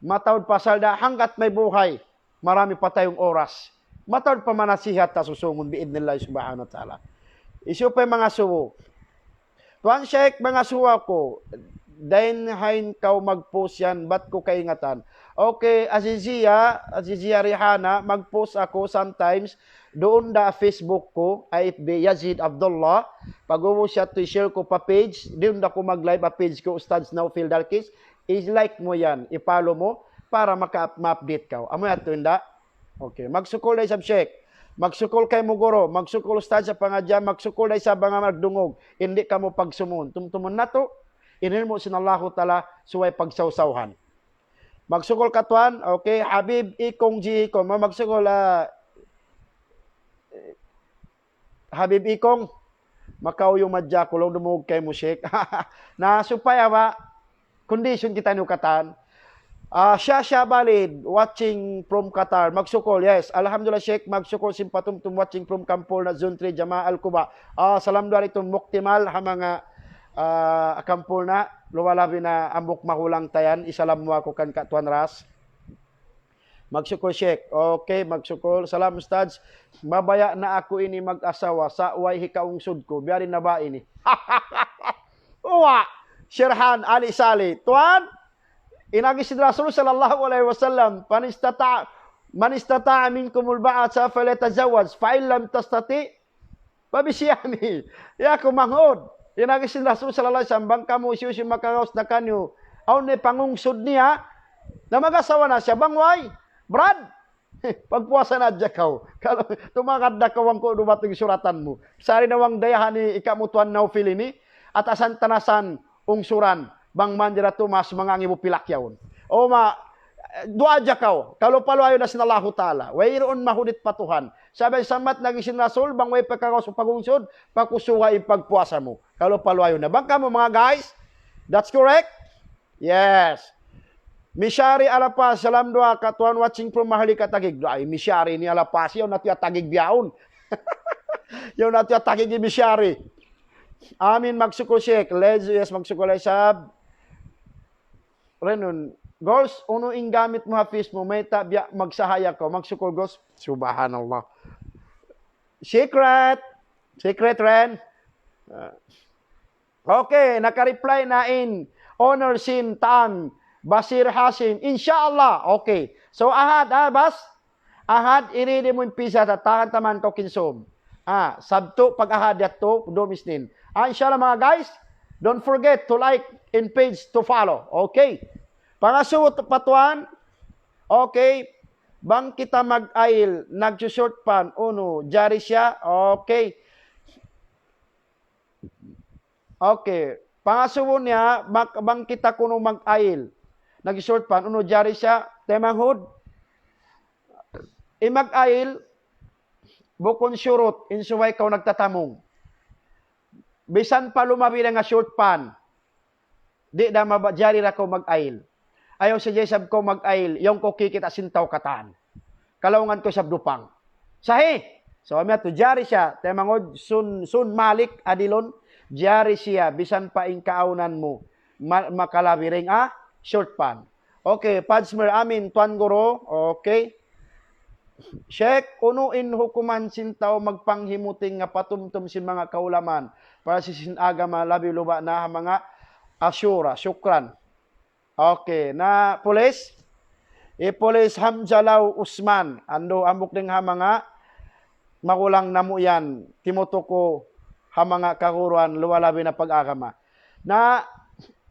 Mataud pasal da hanggat may buhay. Marami pa tayong oras. Mataud pa manasihat ta susūngun bi'idhnillah subhanahu wa ta'ala. Hisiyu pa in mangasubu. Tuan Sheikh, mangasubu aku. Dayn hain kaw mag-post yan, bat ku kaingatan. Okay, Azizia, Azizia Rihana, mag-post aku sometimes. Duun da Facebook ku, ha F B, Yazid Abdullah. Pag'ubus yadtu i-share ku pa page, duun da aku mag-live ha page ku, Ustadz Naufil Dalkis. I-like mu yan, i-follow mu, para maka-, ma-update kaw. Amu yadtu, inda'? Okay, magsukul da isab Sheikh. Magsukul kaymu guru, magsukul ustadz ha pangadjian, magsukul da isab manga nagdungug. Di' kamu pagsumuhun. Tumtumun natu', in ilmu' sin Allahu Ta'ala, subay pagsawsawhan. Magsukul katuan, okay, Habib Ikong G Ikong, ma-, magsukul, ah, Habib Ikong, makauyum hadja aku, laung dumungug kaymu, Sheikh. Na supaya ba, condition kitaniyu katan. Ah, Shasha Balid, watching from Qatar. Magsukul, yes. Alhamdulillah, Sheikh. Magsukul sin patumtum, watching from Kampul na Zone three, Jama Al Kuba. Ah, salam duwaa ridtu Muktimal, ha manga, ah, Kampul na, luwal labi na hambuuk mahulang ta yan. Isalam mu aku kan Ka Tuan Ras. Magsukul, Sheikh. Okay, magsukul. Salam, Ustadz. Mabaya' na aku ini mag-asawa, sa' way hikaungsud ku. Biya' diin na ba ini? Uwa! Sherhan Ali Saleh. Tuan, in agi sin Rasul sallallahu alayhi wasallam, "من استطاع، من استطاع منكم الباءة فليتزوج، فإن لم يستطع فبصيام." Ya, aku manghud. In agi sin Rasul sallallahu alayhi wasallam, bang kamu hisiyu-siyu makagaus na kaniyu, awn na pangungsud niya, na mag-asawa na siya, bang way, Brad, pagpuasa na hadja kaw. Kalu, tumagad da kaw, bang ku dumatung suratan mu. Sari na bang dayahan hi ikamu Tuan Naufil ini, atasan tanasan ungsuran, bang manjari tumas manga ngibu pilak yaun. O ma, duwaa hadja kaw. Kalu paluayun na sin Allahu Ta'ala. Wayruun mahunit pa Tuhan. Sabab sambat nagi sin Rasul, bang way pa kagaus pagungsud, pakusuga in pagpuasa mu. Kalu paluayun na. Bang kamu, mga guys? That's correct? Yes. Mishari Alapa, salam duwaa katuan, watching from Maharlika Taguig. Ay, Mishari ni Alapa, siya natu' ya Taguig biyaun. Yaun natu' ya Taguig ni Mishari. Amin, magsukul Sheikh. Lez, yes, magsukul Isab. Renun, Ghost, unu in gamit mu ha face mu, mayta' biya' magsahaya kaw, magsukul Ghost. Subhanallah. Secret. Secret, Ren. Ah. Okay, naka-reply na in Honor Sin Tan, Basir Hasim. Inshallah. Okay. So, Ahad, ah, Bas? Ahad, i-ready mu in pizza, tatahan taman kaw kinsum. Ah, Sabtu, pag-Ahad yadtu, dum Isnin. Ah, inshallah, mga guys, don't forget to like and page to follow. Okay. Pangasubu pa tuwan, okay. Bang kita mag-ayil, nagsushort pan, unu, jari siya, okay. Okay. Pangasubu niya, mak-, bang kita kunu' mag-ayil. Nag-short pan, unu jari siya, taymanghud. In mag-ayil, bukun shurut, in subay kaw nagtatamung. Bisan pa lumabi na nga short pan. Di' da maba-, jari da kaw mag-ayil. Ayaw sadja isab kaw mag-ayil, yaun kaw kikita' sin tau katan. Kalaungan kaw isab dupang. Sahih. So, amu yadtu, jari siya, taymanghud sun, sun malik adilun, jari siya, bisan pa in kaawnan mu, ma-, makalabi dayn ha, short pan. Okay, Padsmer Amin, Tuan Guru, okay. Sheikh, unu in hukuman sin tau magpanghimuting nga patumtum sin manga kaulamaan, para sin agama labi luba na ha manga Ashura, shukran. Okay, na pulis? I pulis Hamzalaw Usman, andu' hambuuk dayn ha manga magulang namu' yan, timutuku ha manga kaguruhan, luwal labi na pag-agama. Na,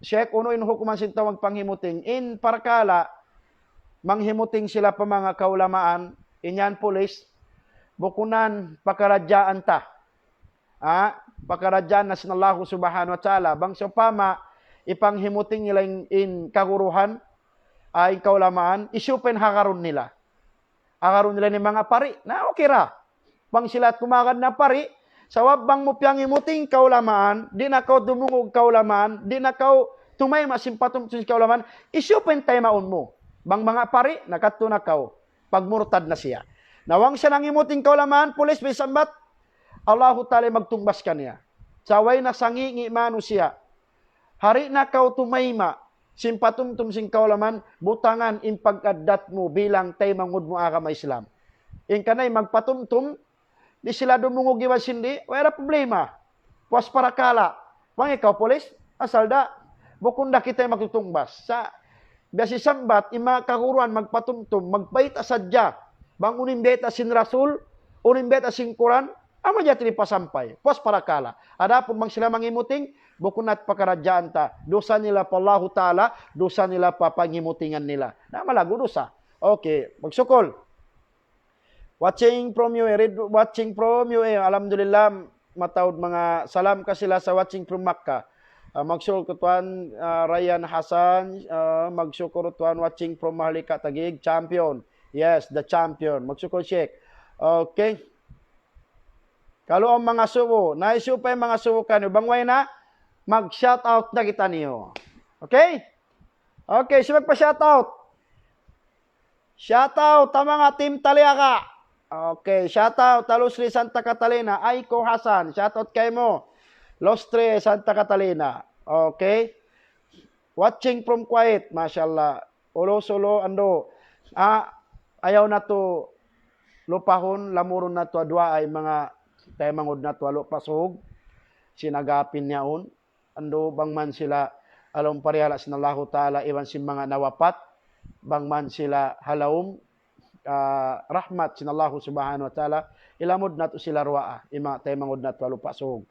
Sheikh, unu in hukuman sin tau magpanghimuting? In parakala', manghimuting sila pa manga kaulamaan, in yan pulis, bukunan pakaradjaan ta. Ah, pakaradjaan na sin Allahu Subhanahu wa Ta'ala. Bang sawpama, ipanghimuting nila in, in kaguruhan, ah, in kaulamaan, hisiyu pa in hagarun nila. Hagarun nila in manga pari, na okay ra. Bang sila kumagad na pari, sabab bang mu piyanghimuting kaulamaan, di' na kaw dumungug kaulamaan, di' na kaw tumayma' sin patumtum sin kaulamaan, hisiyu pa in taymaun mu. Bang manga pari, na kadtu na kaw. Pagmurtad na siya. Na bang siya nanghimuting kaulamaan, pulis, bisan bat, Allahu Ta'ala magtungbas kaniya. Sa' way na sangi'-ngi' manusiya'. Di' na kaw tumayma', sin patumtum sin kaulamaan, butangan in pag-addat mu bilang taymanghud mu agama Islam. In kanay magpatumtum, di' sila dumungug iban sin di', way da problema. Puas parakala'. Bang ikaw pulis, asal da, bukun da kita in magtutungbas. Sa', biya' sin sambat, in manga kaguruhan magpatumtum, magbayta' sadja. Bang unu in bayta' sin Rasul, unu in bayta' sin Quran, amu hadja in hipasampay. Puas parakala'. Adapun bang sila manghimuting, bukun natu' pakaradjaan ta. Dusa nila pa Allahu Ta'ala, dusa nila pa panghimutingan nila. Na malaggu' dusa. Okay, magsukul. Watching from U A E, read, watching from U A E. Alhamdulillah, mataud manga salam ka sila sa watching from Makkah. Ah, magsukul ku Tuan, ah, Ryan Hasan, ah, magsukul Tuan watching from Maharlika Taguig, champion. Yes, the champion. Magsukul Sheikh. Okay. Kalu awn mangasubu, na hisiyu pa in mangasubu kaniyu, bang way na, mag-shout out na kitaniyu. Okay? Okay, sino magpa-shout out? Shout out ha manga Team Taliaga. Okay, shout out ha Lostre, Santa Catalina. Aiko Hasan, shout out kaymu. Lostre, Santa Catalina. Okay. Watching from Kuwait, mashallah. Ulu Sulu, andu'. Ah, ayaw natu' lupahun, lamurun natu' ha duwaa in manga taymanghud natu' ha Lupa' Sug. Sin agapin yaun. Andu' bang man sila ha lawm parihala' sin Allahu Ta'ala iban sin manga nawapat, bang man sila ha lawm, ah, rahmat sin Allahu Subhanahu wa Ta'ala, ilamud natu' sila duwaa, in manga taymanghud natu' ha Lupa' Sug.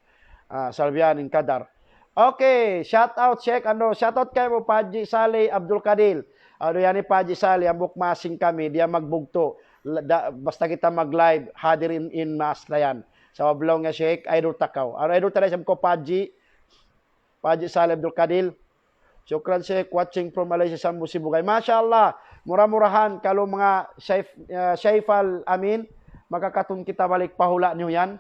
Ah, salbiyan in kadar. Okay, shout out Sheikh, andu', shout out kaymu Paji Saleh Abdul Kadir. Andu' yan hi Paji Saleh, hambuuk masing kami, di' yan magbugtu'. La-, da-, basta kita mag-live, hadir in, in maas na yan. Sabab laung niya Sheikh, idol ta kaw. Andu' idol ta na isab kaw Paji, Paji Saleh Abdul Kadir. Shukran Sheikh, watching from Malaysia, Sambu, Sibugay. Masha Allah. Mura-murahan, kalu manga Saif, ah, Saif Al Amin, makakatun kita balik pa hula' niyu yan.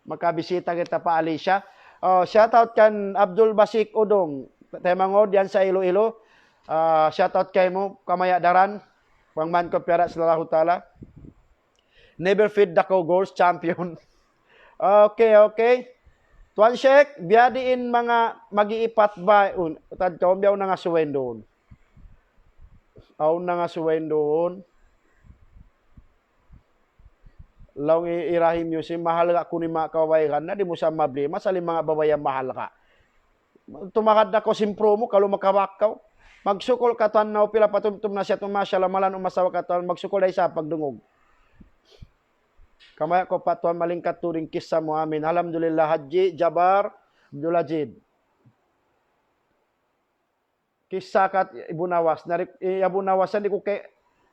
Makabisita kita pa Alicia. Oh, shout out kan Abdul Basik Udong. Taymanghud yan sa Iloilo. Ah, shout out kaymu, kamaya' daran. Bang man kaw piyara sin Allahu Ta'ala. Never feed the cowgirls, champion. Okay, okay. Tuan Sheikh, biya' diin manga mag-iipat ba? Un, tad kaw, biya' na nga suwendon. Awn na nga suwendon. Laung hi Rahim Yusin, mahal ka kunu' in manga kababaihan na, di' mu sa mabli, masaling manga babai yan mahal ka. Tumagad na kaw sin promo, kalu makabak kaw. Magsukul katan na pila patumtum na siya tu, masha Allah, malan umasawa katan, magsukul da isab pagdungug. Kamaya' ku pa tuan malingkat tuud in kissa mu, amin. Alhamdulillah, Haji Jabar Abdul Ajid. Kissa kat Ibn Awas. Nari, eh, Ibn Awas yan, di' ku kay,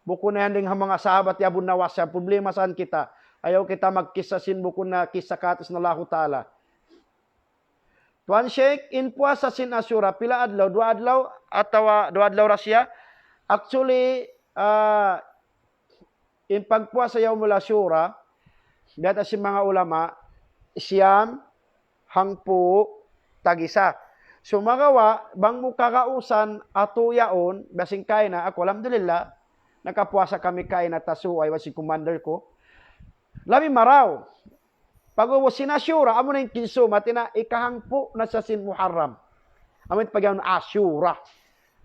bukun na yan dayn ha manga sahabat hi Ibn Awas yan. Problema saan kita. Ayaw kita magkissa sin bukun na kissa kat sin Allahu Ta'ala. Tuan Sheikh, in puasa sin Ashura, pila adlaw? Duwa adlaw atawa duwa adlaw ra siya? Actually, ah, in pagpuasa Yawmul Ashura, biya' sin manga ulama, siyam, hangpu', tag-isa. Sumagawa', bang mu kagausan, atu yaun, biya' sin kaina, aku, alhamdulillah, nakapuasa kami kaina Tasu'a, iban sin commander ku. Labi marayaw. Pag'ubus sin Ashura, amu na in kinsum, hati niya ikahangpu' na siya sin Muharram. Amu in pag'iyanun Ashura.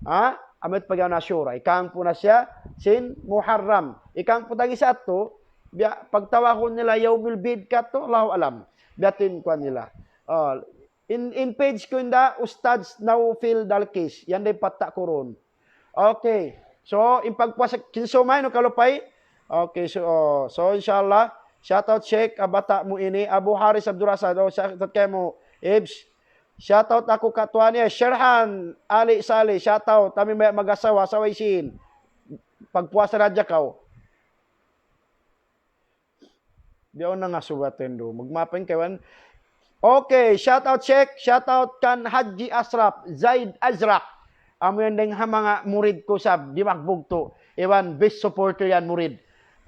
Ha? Amu in pag'iyanun Ashura. Ikahangpu' na siya sin Muharram. Ikahangpu' tag-isa yadtu, biya', pagtawagun nila Yawmul Bid katu', Allahu alam. Biya' yadtu in kuwan nila. Oh, in, in page ku inda, Ustadz Naufil Dalkis. Yan da in patta' ku duun. Okay. So, in pagpuasa, kinsum ay, no, kalupay? Okay, so, oh, so, inshallah, shout out Sheikh, ah, bata' mu ini, Abu Haris Abdul Rasad, oh, shout out kaymu, Ibs. Shout out aku katuan niya, Sherhan Ali Saleh, shout out, kami may mag-asawa, asawa isin. Pagpuasa na hadja kaw. Biyaun na nga suwat yan du. Magmapin kaywan. Okay, shout out Sheikh, shout out kan Haji Asraf, Zaid Azraq. Amu yan dayn ha manga murid ku sab, di' magbugtu'. Iban best supporter yan murid.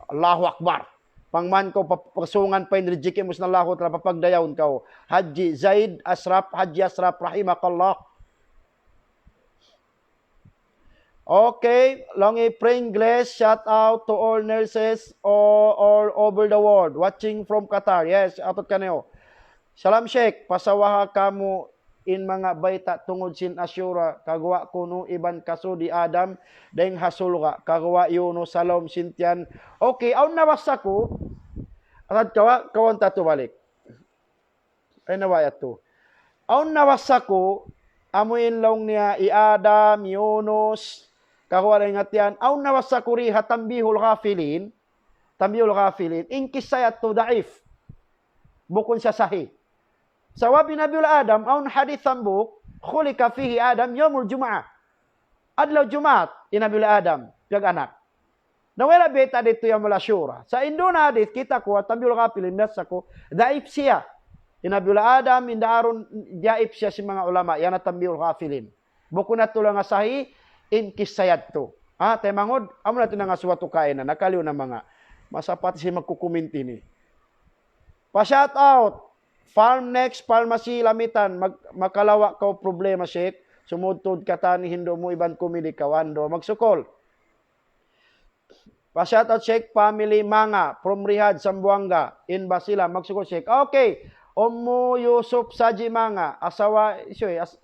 Allahu Akbar. Pangman kaw pa-, pasungan pa in rijiki' mu sin Allahu Ta'ala, papagdayaun kaw. Haji Zaid Asraf, Haji Asraf, rahimakallah. Okay, laung hi Pringles, shout out to all nurses all, all over the world watching from Qatar. Yes, shout out kaniyu. Salam Sheikh, pasawaha kamu in manga bayta' tungud sin Ashura, kaguwa' kunu' iban kasud hi Adam dayn ha surga', kaguwa' Yunus ha lawm sin tiyan. Okay, awn nabasa ku. Asad kawa, kawan ta tubalik. Ay, nawa yadtu. Awn nabasa ku, amu in laung niya, hi Adam, Yunus, kaguwa' dayn ha tiyan. Awn nabasa ku di ha Tanbihul Ghafilin, Tanbihul Ghafilin, in kissa yadtu daif. Bukun siya sahih. Sabab hi Nabiullah Adam, awn hadith hambuuk, خلق فيه آدم يوم الجمعة. Adlaw Jumaat, hi Nabiullah Adam, piyag-anak. Na wala' bayta' didtu Yawmul Ashura. Sa' in duun hadith, kita' ku, Tanbihul Ghafilin, nabasa ku, daif siya. Hi Nabiullah Adam, in da Harun, daif siya sin manga ulama, yan na Tanbihul Ghafilin. Bukun na tuud nga sahih, in kissa yadtu. Ha, taymanghud, amu na tuud nga suwatu kaina, nakaliyu na manga. Masa pati siya magkukuminti ini. Pa-shout out, Farm Next Pharmacy Lamitan, mag-, makalawa' kaw problema, Sheikh. Sumud tuud katan hindu' mu iban kumili kaw, andu', magsukul. Pa-shout out Sheikh Family Manga from Riyadh, Zamboanga, in Basilan, magsukul Sheikh. Okay. Ummu Yusuf Saji Manga, asawa, isu, as-,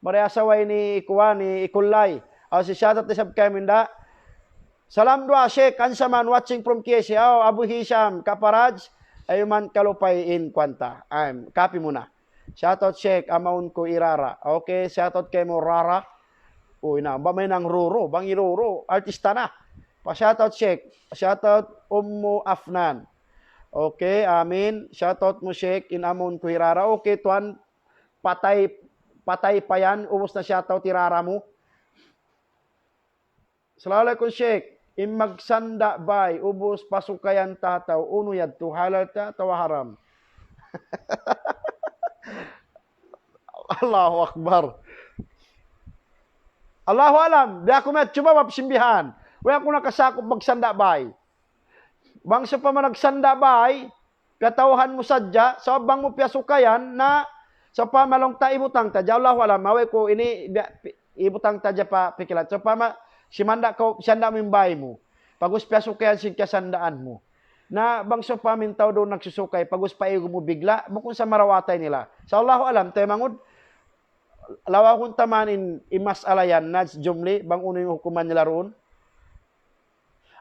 mari asawa ini ikuan, ni Ikulay. Aw si shout out isab kaymu inda. Salam duwaa Sheikh, Ansaman watching from K S A. Aw Abu Hisham, Kaparaj, ayuman kalupay in kuwan ta. Ay, kapi muna. Shout out Sheikh, amaun ku hi Rara. Okay, shout out kaymu Rara. Uy na, ba may nang Roro, bang hi Roro, artista na. Pa-shout out Sheikh, shout out Ummu Afnan. Okay, amin. Shout out mu Sheikh, in amaun ku hi Rara. Okay, tuwan, patay, patay pa yan, ubus na shout out hi Rara mu. Assalamu alaykum Sheikh. In magsanda' bay, ubus pasukayan tataw, unu yadtu, halal ta atawa haram? Allahu Akbar. Allahu alam, di' aku mayta' jumawab sin bihan. Way aku nakasakup magsanda' bay. Bang sawpama nagsanda' bay, piyatawhan mu sadja, sa' bang mu piyasukayan na, sawpama laung ta ibutang ta hadja, Allahu alam, way ku ini, biya', pi-, ibutang ta hadja pa pikilan. Sawpama, simanda' kaw, sanda' mu in bay mu. Pag'ubus piyasukayan sin kiyasandaan mu. Na bang sawpama in tau duun nagsusukay, pag'ubus paigun mu bigla', bukun sa marawatay nila. Sa' Allahu alam, taymanghud, lawagun ta man in, in mas'ala yan, Naj Jumli, bang unu in hukuman nila duun.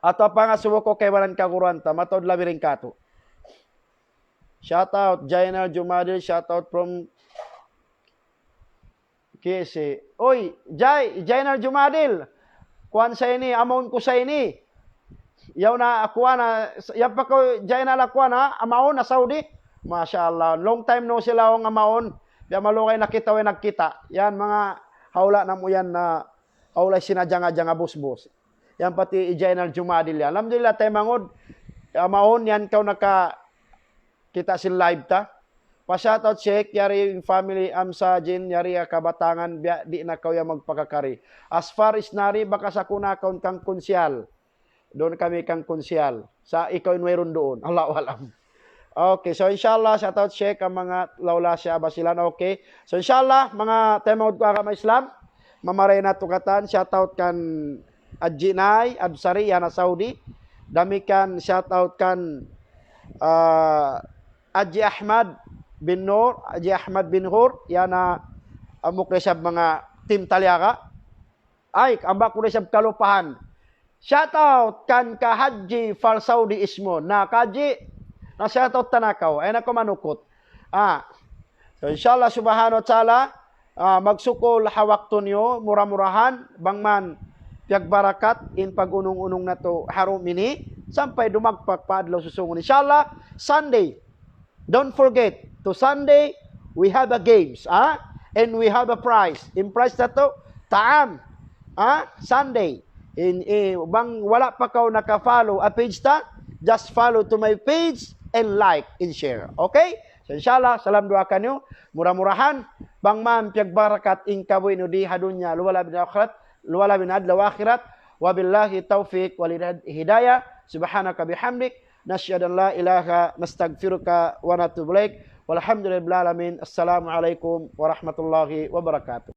Atawa pangasubu ku kaibanan kaguruan ta, mataud labi dayn kātu'. Shout out, Jainal Jumadil, shout out from K S A. Oy, Jai, Jainal Jumadil. Kuwan sa ini, amaun ku sa ini. Yaun na, kuwan na, yan pa kaw, Jainal, kuwan na, amaun na Saudi. Masha Allah. Long time no see laung, amaun. Biya' malugay na kita, way nagkita'. Yan, manga hawla namu' yan na, hawla sinajanga-janga busbus. Yan pati hi Jainal Jumadil yan. Alhamdulillah, taymanghud. Amaun, yan kaw nakakita' sin live ta. Pa-shout out, Sheikh, yari in family, Amsa Jin, yari ha Kabatangan, biya' di' na kaw yan magpakakari. As far as nari, bakas aku na kaw in Kangkon Sial. Duun kami Kangkon Sial. Sa' ikaw in wayruun duun. Allahu alam. Okay, so inshallah, shout out, Sheikh, ha manga lawla siya Basilan. Okay. So inshallah, manga taymanghud ku agama Islam, mamaray natu' katan, shout out kan Haji Nay Absari, yan ha Saudi. Damikkiyan shout out kan, ah, Haji Ahmad bin Nur, Haji Ahmad bin Hur, yan ha, hambuuk da isab manga team Taliaga. Ay, hambal ku da isab kalupahan. Shout out kan Ka Haji Fal Saudi Ismo. Na Ka Haji, na shout out ta na kaw. Ay na kaw manukut. Ah. So, inshallah subhanahu wa ta'ala, ah, magsukul ha waktu niyu, mura-murahan, bang man piyagbarakat in pag-unung-unung natu' ha dum ini, sampay dumagpak pa adlaw susungun. Inshallah, Sunday, don't forget, to Sunday, we have a games, ah? And we have a prize. In prize natu', ta'am, ah? Sunday. In, eh, bang wala' pa kaw naka-follow ha page ta, just follow to my page and like and share. Okay? So, inshallah, salam duwaa kaniyu. Mura-murahan, bang man piyagbarakat in kabuhi' niyu di ha dunya, luwala bin akhirat, luwala bin adlaw akhirat. وبالله التوفيق والهداية. سبحانك بحمدك. نشهد أن لا إله، نستغفرك ونتوب إليك. والحمد لله رب العالمين. السلام عليكم ورحمة الله وبركاته.